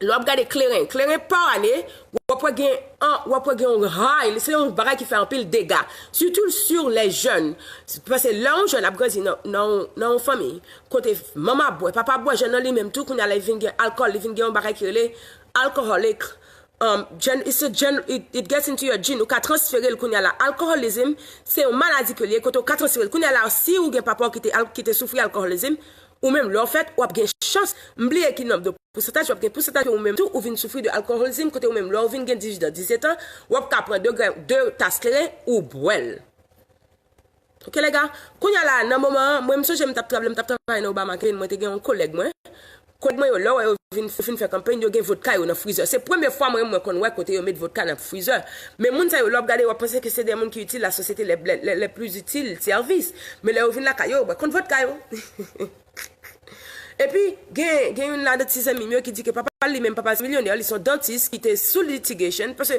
lè w ap gade kleren, kleren pa ane, w ap wè gen an, w ap wè gen yon high, se yon bagay ki fè anpil dega. Surtout sur les jeunes. Paske lè yon jèn ap grandi nan, nan, nan yon fanmi, kote manman ap bwè, papa ap bwè, jèn nan li menm tou, kounye a la, li vin gen alkòl, li vin gen yon bagay ki rele alcoholic. Um, gen, it's a gen, it, it gets into your gene. Ou ka transfere l kounye a la. Alcoholism, se yon maladi ke l ye, kote ou ka transfere l. Kounye a la, si ou gen papa w ki te, al- ki te soufri alcoholism, ou menm, lè w fèt, w ap gen chans, m bliye ki nonb de pousantaj, w ap gen pousantaj ke ou menm tou, ou vin soufri de alcoholism, kote ou menm, lè w vin gen dizuit an, dizuit an, w ap ka pran de grenn, de tas kleren, ou bwè l. Ok, lè ga, kounye a la, nan moman an, mwen, m sonje m t ap travay, m t ap travay nan Obama Cafe, mwen te gen yon kolèg mwen. Kolèg mwen yo, lè w wè yo vin, fin fè kanpay, yo gen vodka yo nan frizè. Se premye fwa mwen, mwen konn wè kote yo met vodka nan frizè. Men moun sa yo, lè w ap gade, w ap panse ke se de moun ki itil la sosyete, les, les, les, les plus utiles, service. Men lè yo vin lakay yo, yo bwè konn vodka yo. Epi, gen, gen youn ladan ti zanmi m yo ki di ke papa l li menm, papa l se milyonè, li se yon dantis ki te sou litigation, paske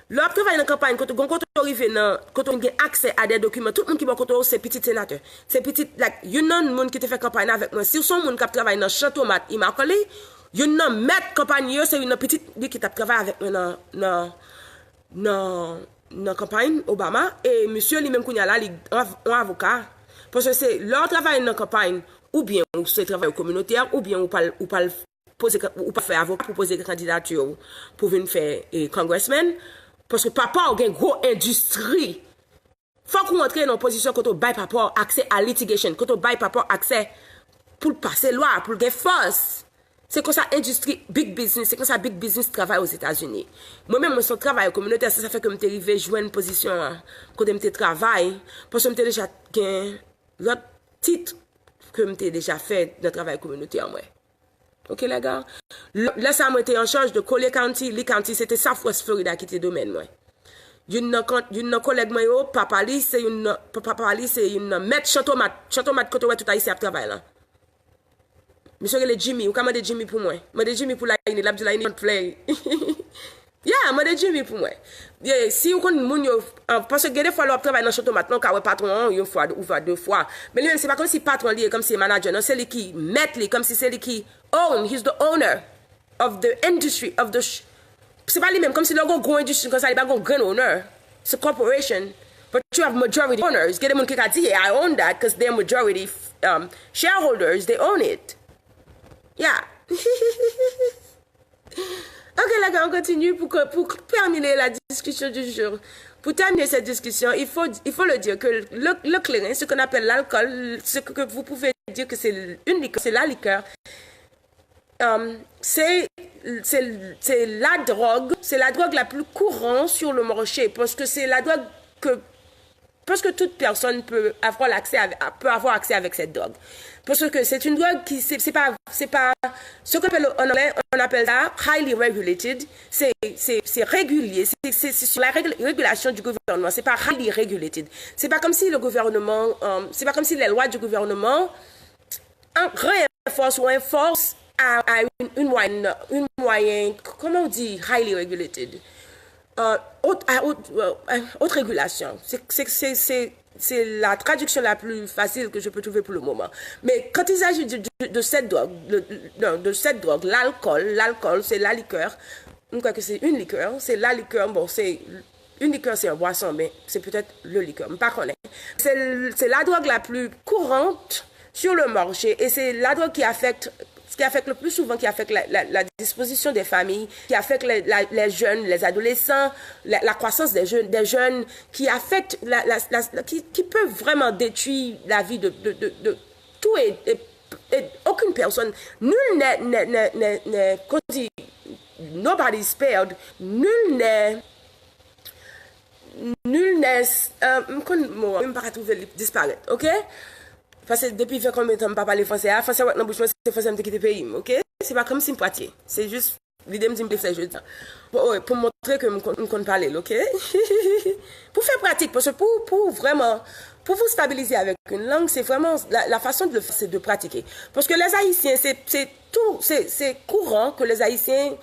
lè w ap travay nan kanpay, kote, gon kote w rive nan, kote w gen aksè a de dokiman, tout moun ki bò kote w se pitit senatè. Se pitit, like, youn nan moun ki te fè kanpay avèk mwen. Si w se yon moun k ap travay nan chan tomat Immokalee, youn nan mèt kanpay yo, se youn nan pitit li ki t ap travay avèk mwen nan, nan, nan, nan kanpay Obama. E misye li menm kounye a la, li an, an avoka. Paske se lè w travay nan kanpay, oubyen ou se travayè kominotè, oubyen ou pral, ou pral poze, ou pral fè avoka pou poze kandidati w pou vin fè, e, congressman. Paske papa w gen gwo endistri. Fòk ou antre nan yon pozisyon kote w bay papa w aksè a litigation, kote w bay papa w aksè pou l pase lwa, pou l gen fòs. Se konsa endistri big business, se konsa big business travay Ozetazini. Mwen menm, mwen se yon travayè kominotè, se sa fè ke m te rive jwenn pozisyon an, kote m te travay, paske m te deja gen lòt tit ke m te deja fè nan travay kominotè an mwen. Ok, lè ga. Lè, lè sa, mwen te an chaj de Collier County, Lee County, se te Southwest Florida ki te domèn mwen. Youn nan, youn nan kolèg mwen yo, papa li, se youn nan, papa li, se youn nan mèt chan tomat, chan tomat kote w wè tout Ayisyen ap travay la. Misye rele Jimmy, ou ka mande Jimmy pou mwen. Mande Jimmy pou Laine, l ap di Laine don't play. Yeah, mande Jimmy pou mwen. Yeah, si ou konn moun yo, ah, paske gen de fwa lè w ap travay nan chan tomat, non, ou ka wè patwon an yon fwa, ou vwa de fwa. Men li menm, se pa kòmsi patwon li ye, kòmsi se manager, non, se li ki mèt li, kòmsi se li ki own, he's the owner of the industry, of the sh- se pa li menm, kòmsi lè w gen yon gwo endistri konsa, li pa gen yon grenn owner. It's a corporation, but you have majority owners. Gen de moun ki ka di, yeah, I own that, 'cause they're majority, um, shareholders, they own it. Yeah. Ok, lè ga, on continue pour, que- pour terminer la discussion du jour. Pour terminer cette discussion, il faut, il faut le dire que le, le clairin, ce qu'on appelle l'alcool, ce que vous pouvez dire que c'est une liqueur, c'est la liqueur, euh, c'est c'est c'est la drogue, c'est la drogue la plus courante sur le marché, parce que c'est la drogue que presque toute personne peut avoir l'accès à- peut avoir accès avec cette drogue. Parce que c'est une drogue qui c'est c'est pas c'est pas ce qu'on appelle en anglais, on appelle ça highly regulated. C'est c'est c'est régulier, c'est c'est c'est sur la régul- régulation du gouvernement. C'est pas highly regulated. C'est pas comme si le gouvernement, euh, c'est pas comme si les lois du gouvernement en renforce ou enforce à, à une, une moyenne, une moyenne, comment on dit, highly regulated, euh, haute, à haute, euh, haute régulation. C'est c'est c'est c'est c'est la traduction la plus facile que je peux trouver pour le moment. Mais quand il s'agit de, de, de cette drogue, de, de, de cette drogue, l'alcool, l'alcool, c'est la liqueur. Je crois que c'est une liqueur, c'est la liqueur, bon, c'est une liqueur, c'est un boisson, mais c'est peut-être le liqueur, je ne sais pas. C'est c'est la drogue la plus courante sur le marché et c'est la drogue qui affecte qui affecte le plus souvent, qui affecte la, la, la disposition des familles, qui affecte les, la- les jeunes, les adolescents, la, la croissance des jeunes, des jeunes, qui affecte, la, la- la- qui, qui peut vraiment détruire la vie de, de, de, de tout et, et- et aucune personne. Nul n'est, n'est, n'est, n'est- n'est- qu'on dit, nobody is spared, nul n'est, nul n'est, euh, m konn mo a, m pa ka twouve li disparèt, ok? Paske depi ven konbyen tan m pa pale fransè a, fransè wè nan bouch mwen, se fransè m te kite peyi m, ok? Se pa kòmsi m pratike. Se jis lide m di m te fè jodi a. Bon, wi, pou montre ke m konn, m konn pale l, ok? Pou fè pratik, paske pou, pou vrèman, pour vous stabiliser avec une langue, c'est vraiment la, la façon de le faire, c'est de pratiquer. Parce que les Haïtiens, c'est c'est tout, c'est c'est courant que les Haïtiens,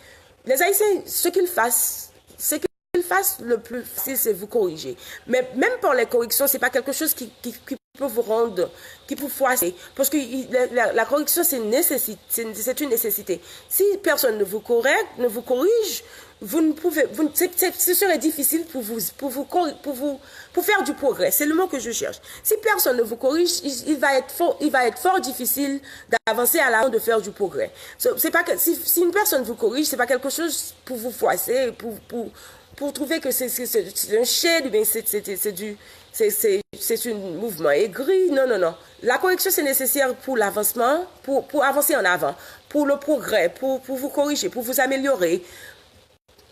les Haïtiens, ce qu'ils fassent, c'est qu'ils fassent le plus facile, c'est vous corriger. Mais même par les corrections, c'est pas quelque chose qui, qui, qui peut vous rendre, qui peut froisser. Parce que il- la, la- la correction, c'est nécessi- c'est c'est une nécessité. Si personne ne vous corrige, ne vous corrige, vous ne pouvez, vous, ne- c'est- c'est- ce serait difficile pour vous, pour vous, corri- pour vous, pour faire du progrès. C'est le mot que je cherche. Si personne ne vous corrige, il, il va être fort, il va être fort difficile d'avancer à l'avant, de faire du progrès. C'est c'est pas que si, si une personne vous corrige, c'est pas quelque chose pour vous froisser, pour, pour, pour trouver que c'est c'est- c'est- c'est un shade, ou bien c'est c'est- c'est- c'est du, c'est c'est- c'est un mouvement aigri. Non, non, non. La correction, c'est nécessaire pour l'avancement, pour, pour avancer en avant, pour le progrès, pour, pour vous corriger, pour vous améliorer.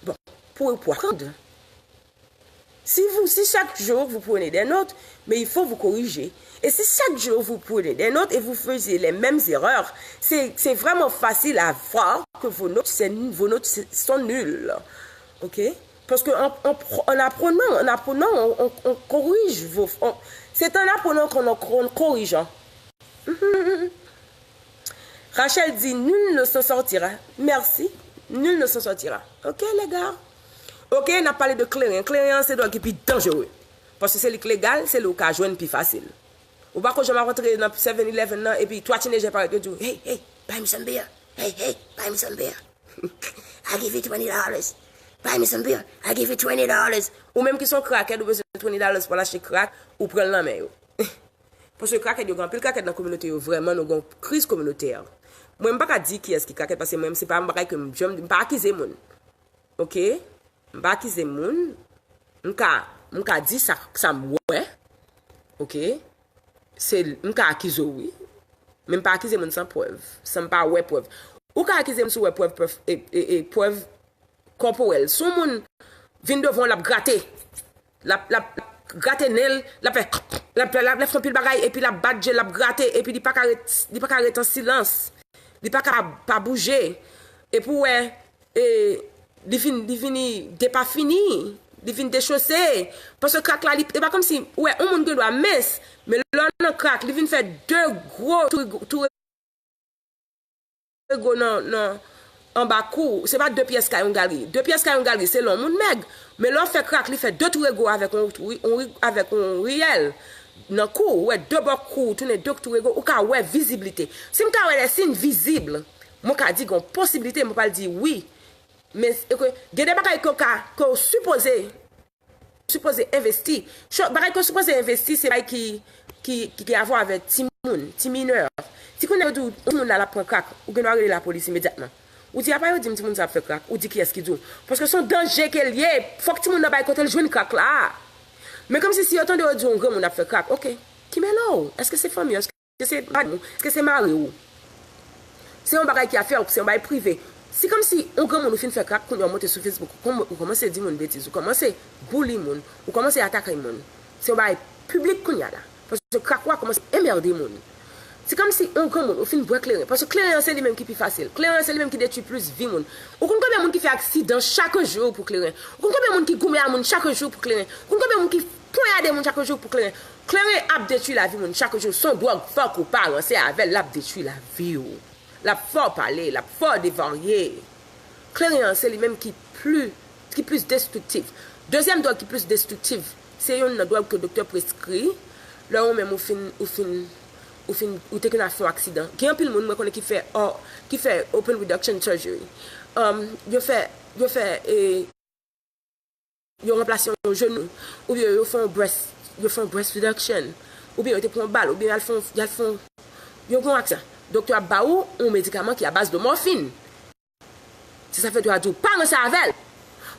Bon, pour, pour apprendre. Si vous, si chaque jour vous prenez des notes, mais il faut vous corriger. Et si chaque jour vous prenez des notes et vous faisiez les mêmes erreurs, c'est c'est vraiment facile à voir que vos notes, c'est- vos notes c'est- sont nulles. Ok? Parce que en, en, en apprenant, en apprenant, on, on, on corrige vos. On- C'est en apprenant qu'on en- qu'on corrige. Hein. Rachel dit, nul ne s'en sortira. Merci. Nul ne s'en sortira. Ok, les gars. Ok, n ap pale de kleren. Kleren an se dwòg ki pi danjere. Paske se li k legal, se li ou ka jwenn pi fasil. Ou pa ko janm ap antre nan seven eleven nan, epi twa tinejè parèt, yo di w, hey, hey, buy me some beer. Hey, hey, buy me some beer. I give you twenty dollars. Buy me some beer. I give you twenty dollars. Ou menm ki se yon crackhead, ou bezwen twenty dollars pou al achte crack, ou pran l nan men yo. Paske crackhead yo gen anpil crackhead nan kominote yo, vrèman, nou gen yon kriz kominotè. Mwen, m pa ka di kiyès ki crackhead, paske mwen, se pa yon bagay ke m janm, m pa akize moun. Ok? M pa akize moun. M ka, m ka di sa, sa m wè. Ok? Se, m ka akize w, wi. Men m pa akize moun san prèv, san m pa wè prèv. Ou ka akize moun si w wè prèv, prèv, e, e, e, prèv kòporèl. Si yon moun vin devan w, l ap grate. L ap, l ap, l ap grate nen l, l ap fè, l ap, l ap, l ap fè anpil bagay, epi l ap bat je l, l ap grate, epi li pa ka ret, li pa ka ret an silans. Li pa ka pa bouje. Epi w wè, e, li vin, li vini depafini, li vin dechose. Paske krak la, li, e pa kòmsi, ou wè, yon moun gen dwa mens, men lè w nan krak, li vin fè de gwo tou, tou rego nan, nan, anba kou. Se pa de pyès kay yon galri. De pyès kay yon galri, se lè yon moun mèg. Men lè w fè krak, li fè de tou rego avèk yon, yon, avèk yon riyèl nan kou. Ou wè de bò kou, tounen de tou rego, ou ka wè viziblite. Si m ka wè lè siy vizib, mwen ka di gen yon posiblite, mwen pral di wi. Men, e ke, gen de bagay ke w ka, ke w sipoze, sipoze envesti. Cho- bagay ke w sipoze envesti, se bagay ki, ki, ki, ki gen avwa avèk timoun, ti minè. Si kounye a yo di w, yon moun la, l ap pran krak, ou gen dwa rele lapolis imedyatman. Ou di, apa yo di m timoun sa ap fè krak? Ou di kiyès ki di w? Paske se yon danje ke l ye. Fòk timoun nan bay kote l jwenn krak la. Men kòmsi si yo tande yo di yon granmoun ap fè krak, ok. Ki mele w? Èske se fanmi w? Èske se madanm ou? Èske se mari w? Se yon bagay ki afè w, se yon bagay prive. Si kòmsi yon granmoun ou fin fè krak, kounye a w monte sou Facebook, ou kòm-, ou kòmanse di moun betiz, ou kòmanse bouli moun, ou kòmanse atake moun. Se yon bagay piblik kounye a la. Paske krak ou a kòmanse enmède moun. Se kòmsi yon granmoun ou fin bwè kleren. Paske kleren an se li menm ki pi fasil. Kleren an se li menm ki detwi plis vi moun. Ou konn konbyen moun ki fè aksidan chak jou pou kleren? Ou konn konbyen moun ki goumen a moun chak jou pou kleren? Ou konn konbyen moun ki ponyade moun chak jou pou kleren? Kleren ap detwi lavi moun chak jou. Se yon dwòg, fòk ou pa ranse avè l, l ap detwi lavi w. L ap fè w pale, l ap fè w devarye. Kleren an, se li menm ki pli, ki plis destriktif. Dezyèm dwòg ki plis destriktif, se youn nan dwòg ke doktè preskri lè ou menm ou fin, ou fin, ou fin, ou te konn ap fè yon aksidan. Gen anpil moun mwen konnen ki fè, ò, ki fè open reduction surgery. Um, yo fè, yo fè, eh, yo ranplase yon jenou, oubyen yo fè yon breast, yo fè yon breast reduction, oubyen yo te pran yon bal, oubyen y al fè yon, y al fè yon, yo gen yon aksidan. Doktè ap ba ou yon medikaman ki a baz de mòfin. Se sa fè doktè a di w pa ranse avè l.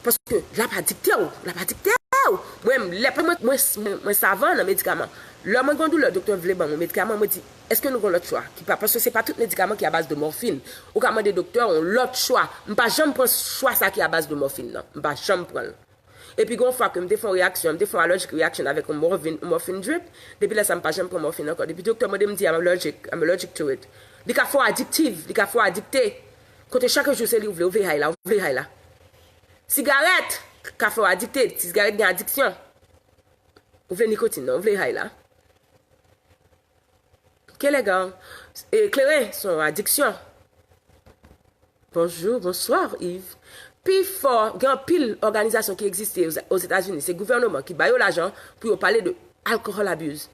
Paske l ap adikte w, l ap adikte w. Mwen, lè mwen, mwen, mwen, mwen savan nan medikaman. Lè mwen gen yon doulè, doktè vle ban mwen medikaman, mwen di, èske nou gen lòt chwa? Ki pa, paske se pa tout medikaman ki a baz de mòfin. Ou ka mande doktè yon lòt chwa. M pa janm pran chwa sa ki a baz de mòfin nan. M pa janm pran l. Epi gen yon fwa ke m te fè yon reaksyon, m te fè yon allergic reaction avèk yon mòfin, yon mòfin drip. Depi lè sa, m pa janm pran mòfin ankò. Depi doktè mande m di, "I'm allergic, I'm allergic to it." Li ka fè w adiktif, li ka fè w adikte. Kote chak jou se li ou vle, ou vle hay la, ou vle hay la. Sigarèt ka fè w adikte, sigarèt gen adiksyon. Ou vle nikotin nan, ou vle hay la. Ke lè gen, e, kleren se yon adiksyon. Bonjou, bonswa, Yves. Pifò, gen anpil òganizasyon ki egziste Ozetazini, se gouvènman ki ba yo lajan pou yo pale de alcohol abuse.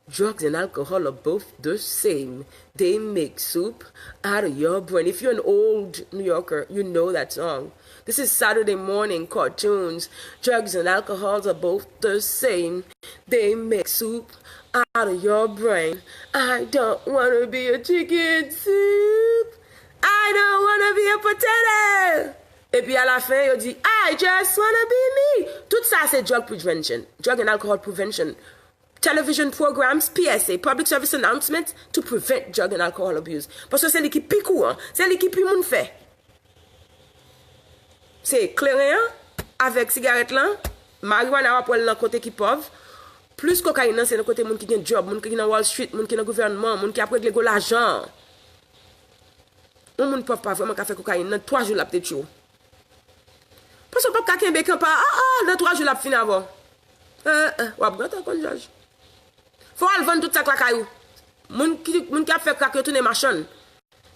Drugs and alcohol are both the same. They make soup out of your brain. If you're an old New Yorker, you know that song. This is Saturday morning cartoons. Drugs and alcohols are both the same. They make soup out of your brain. I don't wanna be a chicken soup. I don't wanna be a potato. Epi alafen, yo di, "I just wanna be me." Tout sa se drug prevention, drug and alcohol prevention. Television programs, P S A, public service announcements to prevent drug and alcohol abuse. Paske se li ki pi kouran, se li ki pi moun fè. Se kleren an, avèk sigarèt lan, mariwana w ap wè l nan kote ki pòv. Plis kokayin nan, se nan kote moun ki gen djòb, moun ki nan Wall Street, moun ki nan gouvènman, moun ki ap regle gwo lajan. Yon moun pòv pa vrèman ka fè kokayin, nan twa jou l ap detwi w. Paske w p ap ka kenbe kanpa, ah, ah, nan twa jou l ap fini avè w. Eh, eh, w ap gentan konn jòj. Fò w al vann tout sa k lakay ou. Moun ki, moun ki ap fè krak yo tounen machann.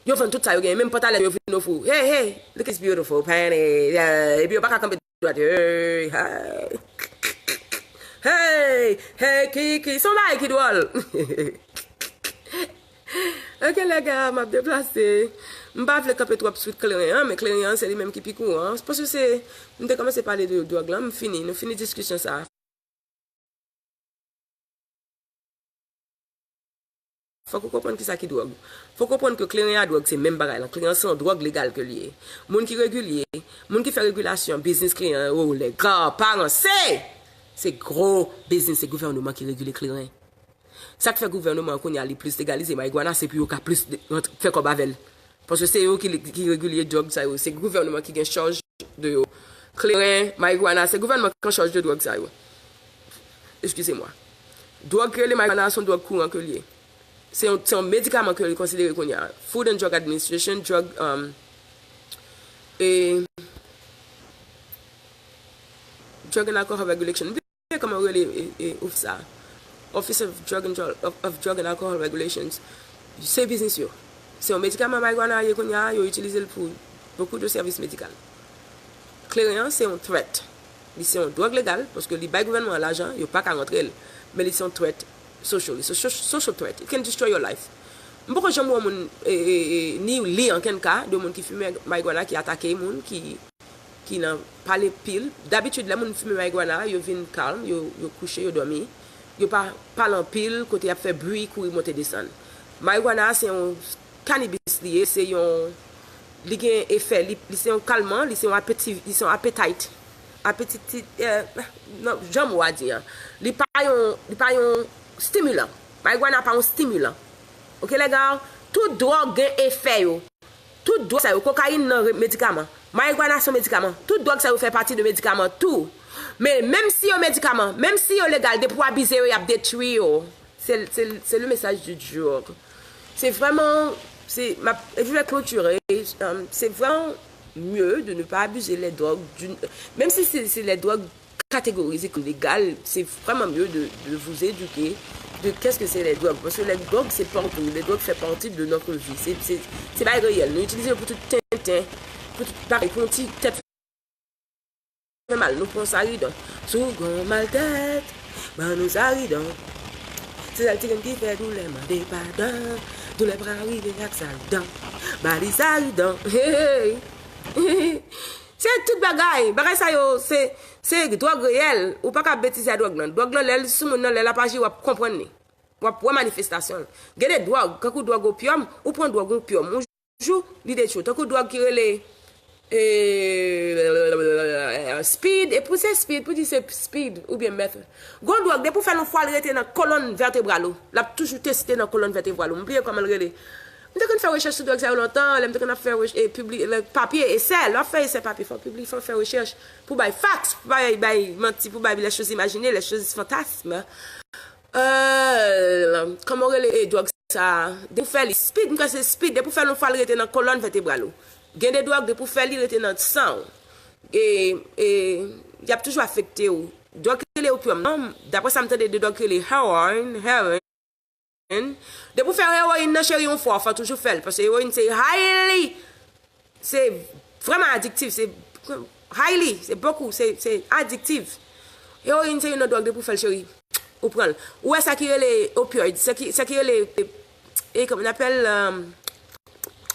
Yo vann tout sa yo genyen, menm pantalèt yo vin ofri w. Hey, hey, look at this beautiful panty. Eh, epi yo pa ka kanpe dwat. Hey, hey. Hey, hey, Kiki, se yon bagay ki dwòl. Ok, lè gars, m ap deplase. M pa vle kanpe twòp sou kleren an, men kleren an, se li menm ki pi kouran. Paske se, m te kòmanse pale de dwòg lan, m fini. Nou fini diskisyon sa a. Fòk ou konprann kisa ki dwòg. Fòk ou konprann ke kleren a dwòg, se menm bagay lan. Kleren an se yon dwòg legal ke l ye. Moun ki regilye, moun ki fè regilasyon, biznis kleren an, oh, lè gars, pa ranse! Se gwo biznis, se gouvènman ki regile kleren. Sa k fè gouvènman an kounye a li plis legalize marijuana, se pou yo ka plis de, rant-, fè kòb avè l. Paske se yo ki, ki regilye dwòg sa yo. Se gouvènman ki gen chaj de yo. Kleren, marijuana, se gouvènman ki an chaj de dwòg sa yo. Eskize mwa. Dwòg ki rele marijuana, se yon dwòg kouran ke l ye. Se yon, se yon medikaman ke li konsidere kounye a. Food and Drug Administration, drug, um, e, Drug and Alcohol Regulation. Kòman yo rele, e, e, ofis sa? Office of Drug and, of, of Drug and Alcohol Regulations. Se biznis yo. Se yon medikaman marijuana ye kounye a, yo itilize l pou bokou de sèvis medikal. Kleren an se yon threat. Li se yon dwòg legal, paske li bay gouvènman an lajan, yo pa ka rantre l. Men li se yon threat social. Li se so-, social threat. It can destroy your life. M poko janm wè yon moun, e, e, e, ni li ankenn ka de moun ki fimen marijuana, ki atake moun, ki ki nan pale pil. Dabitid, lè moun fimen marijuana, yo vin kalm, yo, yo kouche, yo dòmi. Yo pa pale anpil, kote y ap fè bri, kouri, monte, desann. Marijuana se yon cannabis li ye, se yon, li gen efè, li, li se yon kalman, li se yon apeti, li se yon appetite, appetite, eh, non, jan mo a di an. Li pa yon, li pa yon stimulan. Marijuana pa yon stimulan. Ok, lè gars, tout dwòg gen efè yo. Tout dwòg sa yo, kokayin nan re- medikaman, marigwana se yon medikaman. Tout dwòg sa yo fè pati de medikaman tou. Men menm si yo medikaman, menm si yo legal, depi w abize yo, y ap detwi yo. C'est c'est- c'est le message du jour. C'est vraiment, c'est ma, je vais clôturer. Euh, c'est vraiment mieux de ne pas abuser les drogues, d'une- même si c'est c'est les drogues catégorisées comme légales, c'est vraiment mieux de, de vous éduquer de qu'est-ce que c'est les drogues. Parce que les drogues, c'est partout. Les drogues fait partie de notre vie. C'est c'est- c'est pas réel. Nous utilisons pour tout tintin, pour tout pareil, pour un petit tête fè mal, nou pran saridan. Si w gen yon mal tèt, ban nou saridan. Se sèl ti grenn ki fè doulè mande padan. Doulè pa rive ak saridan. Ba li saridan. Hey, hey. Se tout bagay. Bagay sa yo, se se dwòg reyèl. Ou pa ka betize a dwòg lan. Dwòg lan, lè l sou moun nan, lè l ap aji, w ap konprann li. W ap wè manifestasyon l. Gen de dwòg, kankou dwòg opyòm, ou pran dwòg opyòm, yon jou, li detwi w. Tankou dwòg ki rele eh, speed, e pou se speed, pou di se speed oubyen meth. Gon dwòg, depi w fè l yon fwa, l rete nan kolòn vètebral ou. L ap toujou teste nan kolòn vètebral ou. M bliye kòman l rele. M te konn fè rechèch sou dwòg sa yo lontan, lè m te konn ap fè rech- e pibli- lè papye, esè, lè w ap fè esè papye, fò w pibli- fò w fè rechèch pou bay faks, pou bay, bay manti, pou bay les choses imaginées, les choses fantasmes. Euh, kòman w rele e dwòg sa? Depi w fè li speed, m kwè se speed, depi w fè l yon fwa, l rete nan kolòn vètebral ou. Gen de dwòg, depi w fè li, rete nan san w. E, e, y ap toujou afekte w. Dwòg ki rele opyòm nan, daprè sa m tande de dwòg ki rele heroin, heroin. Depi w fè heroin nan, cheri, yon fwa, w fè toujou fè l, paske heroin se highly, se vrèman adiktif, se highly, se bokou, se se adiktif. Heroin se youn nan dwòg, depi w fè l, cheri, ou pran l. Ou wè sa ki rele opioid, sa ki, sa ki rele, e, e kòman n apèl, um,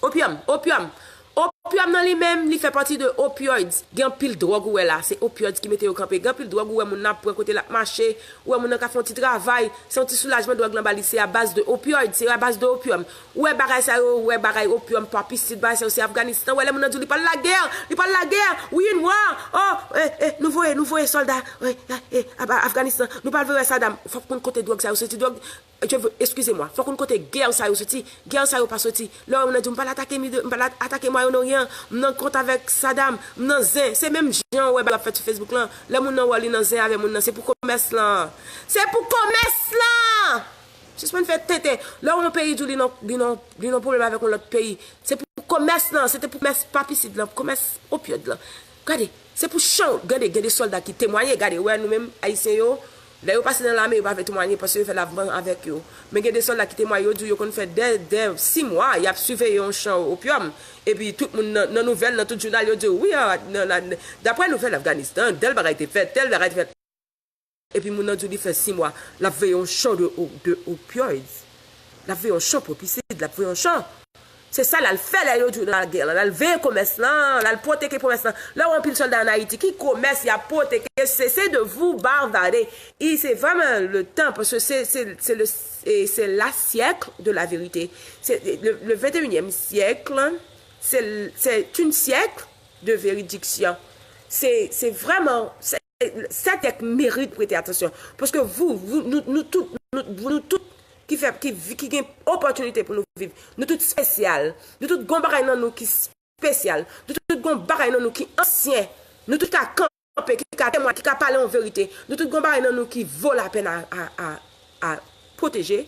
opyòm, opyòm. Opyòm nan li menm, li fè pati de opioids. Gen anpil dwòg ou wè la, se opioids ki mete yo kanpe. Gen anpil dwòg ou wè moun nan ap pran kote l ap mache, ou wè moun nan ka fè yon ti travay, se yon ti soulajman dwòg lan ba li, se a baz de opioids, se a baz de opyòm. Ou wè bagay sa yo, ou wè bagay opyòm, papisid, bagay sa yo, se Afganistan. Ou wè lè moun nan di w li pral lagè, li pral lagè, wi, nwa, oh, eh, eh, nou voye, nou voye sòlda, eh, eh, eh, Afganistan, nou pral voye Saddam. Fòk moun kote dwòg sa yo soti, dwòg, je veux, excusez-moi, fòk ou konn kote gè sa yo soti, gè sa yo pa soti. Lè w wè moun nan di w, "M pral atake, m pral atake Mwayen Oryan, m nan kont avèk Saddam, m nan zen." Se menm jan w wè bagay ap fèt sou Facebook lan. Lè moun nan wè li nan zen avè moun nan, se pou komès lan. Se pou komès lan! Sispann fè tenten. Lè w wè yon peyi di w li nan, li nan, li nan pwoblèm avèk yon lòt peyi, se pou komès lan, se te pou komès papisid lan, komès opyòd lan. Gade, se pou chan, gade, gen de sòlda ki temwaye, gade, wè nou menm, Ayisyen yo, lè yo pase nan lame, yo pa vle temwaye paske yo fè lavan avèk yo. Men gen de sòlda ki temwaye, yo di yo konn fè de, de sis mwa, y ap siveye yon chan opyòm. Epi tout moun nan, nan nouvèl, nan tout jounal, yo di, wi, a, nan, nan, daprè nouvèl Afganistan, tèl bagay te fèt, tèl bagay te fèt. Epi moun nan di w li fè sis mwa, l ap veye yon chan de, o- de opioids. L ap veye yon chan popisid, l ap veye yon chan. Se sa l al fè lè yo di w nan lagè lan. L al veye komès lan, l al pwoteke komès lan. Lè w anpil sòlda ann Ayiti, ki komès y ap pwoteke? Cessez de vous bavarder. I se vrèman le tan, paske se, se, se le, se, se la siècle de la vérité. Se le, le vingt et unième siècle, se, c'est un siècle de véridiction. Se, se vrèman, se, sèt ek merit prete atansyon. Paske vous, vous, nou, nou tout, nou, nou tout ki fè, ki, vi- ki gen opòtinite pou nou viv. Nou tout espesyal. Nou tout gon bagay nan nou ki espesyal. Nou tout gon bagay nan nou ki ansyen. Nou tout ka kanpe, ki ka temwaye, ki ka pale yon verite. Nou tout gon bagay nan nou ki vo lapèn a, a, a, a pwoteje,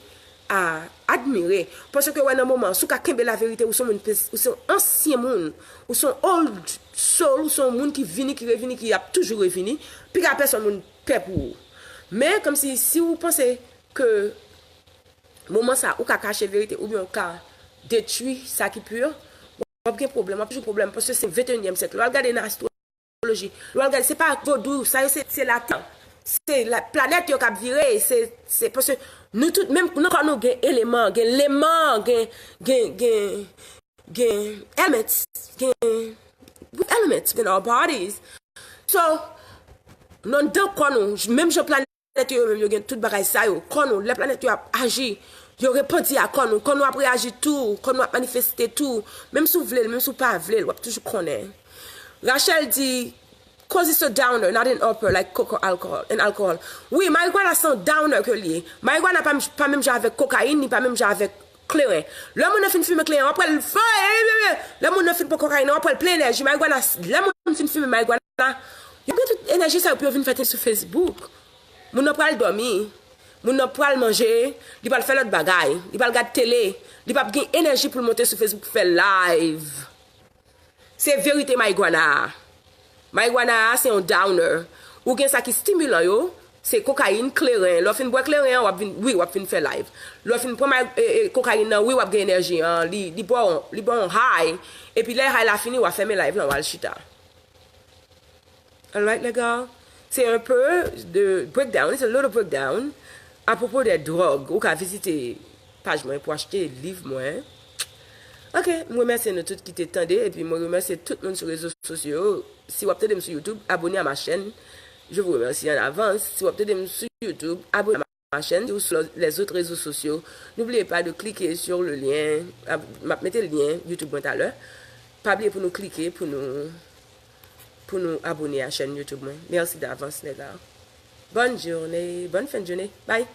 a admire. Paske wè nan moman, si w ka kenbe laverite, ou se yon moun, ou se yon ansyen moun, ou se yon old soul, ou se yon moun ki vini, ki revini, ki ap toujou revini, piga pèsonn moun pè pou ou. Men, kòmsi, si w panse ke moman sa, ou ka kache verite, oubyen ou ka detwi sa ki pi, w ap gen pwoblèm, w ap toujou pwoblèm, paske se venteyinyèm syèk. Lè w al gade nan astwoloji, lè w al gade, se pa vodou, sa yo se, se latè. Se la, planèt yo k ap vire, se, se, paske nou tout, menm nan kò nou gen eleman, gen leman, gen, gen, gen, gen elements, gen elements in our bodies. So, nan, nan kò nou, menm jan planèt yo, yo menm yo gen tout bagay sa yo, kò nou, lè planèt yo ap aji, yo reponn a kò nou, kò nou ap reyaji tou, kò nou ap manifeste tou, menm si w vle l, menm si w pa vle l, w ap toujou konnen. Rachel di, "Cause it's a downer, not an upper, like coca alcohol, and alcohol." Wi, marijuana se yon downer ke l ye. Marijuana pa, pa menm jan avèk kokayin, li pa menm jan avèk kleren. Lè moun nan fin fimen kleren, w ap wè l fè, lè moun nan fin pran kokayin, w ap wè l plen enèji. Marigwana, lè moun fin fimen marigwana, yo gen tout enèji sa yo pou yo vin fè tenten sou Facebook. Moun nan pral dòmi, moun nan pral manje, li pral fè lòt bagay, li pral gad tele, li p ap gen enèji pou l monte sou Facebook fè live. Se verite marigwana a. Marigwana a se yon downer. Ou gen sa ki stimulan yo, se kokayin, kleren. Lè w fin bwè kleren an, w ap vin, wi, w ap vin fè live. Lè w fin pran ma- e, e, kokayin nan, wi, w ap gen enèji an, li, li ba w, li ba w yon high. Epi lè high la fini, w a fèmen live lan, w al chita. Alright, les gars? Se un peu de breakdown, it's a little breakdown. Apwopo de dwòg, ou ka vizite paj mwen pou achte liv mwen. Ok, m remèsye nou tout ki te tande, epi mwen remèsye tout moun sou rezo sosyo. Si w ap tande m sou YouTube, abonnez à ma chaîne. Je vous remercie en avance. Si w ap tande m sou YouTube, abonnez à ma chaîne. Si w sou les autres réseaux sociaux, n'oubliez pas de cliquer sur le lien. M ap mete lyen YouTube mwen talè. Pa bliye pou nou klike, pou nou, pou nou abone a chèn YouTube mwen. Merci d'avance, les gars. Bonne journée, bonne fin de journée. Bye.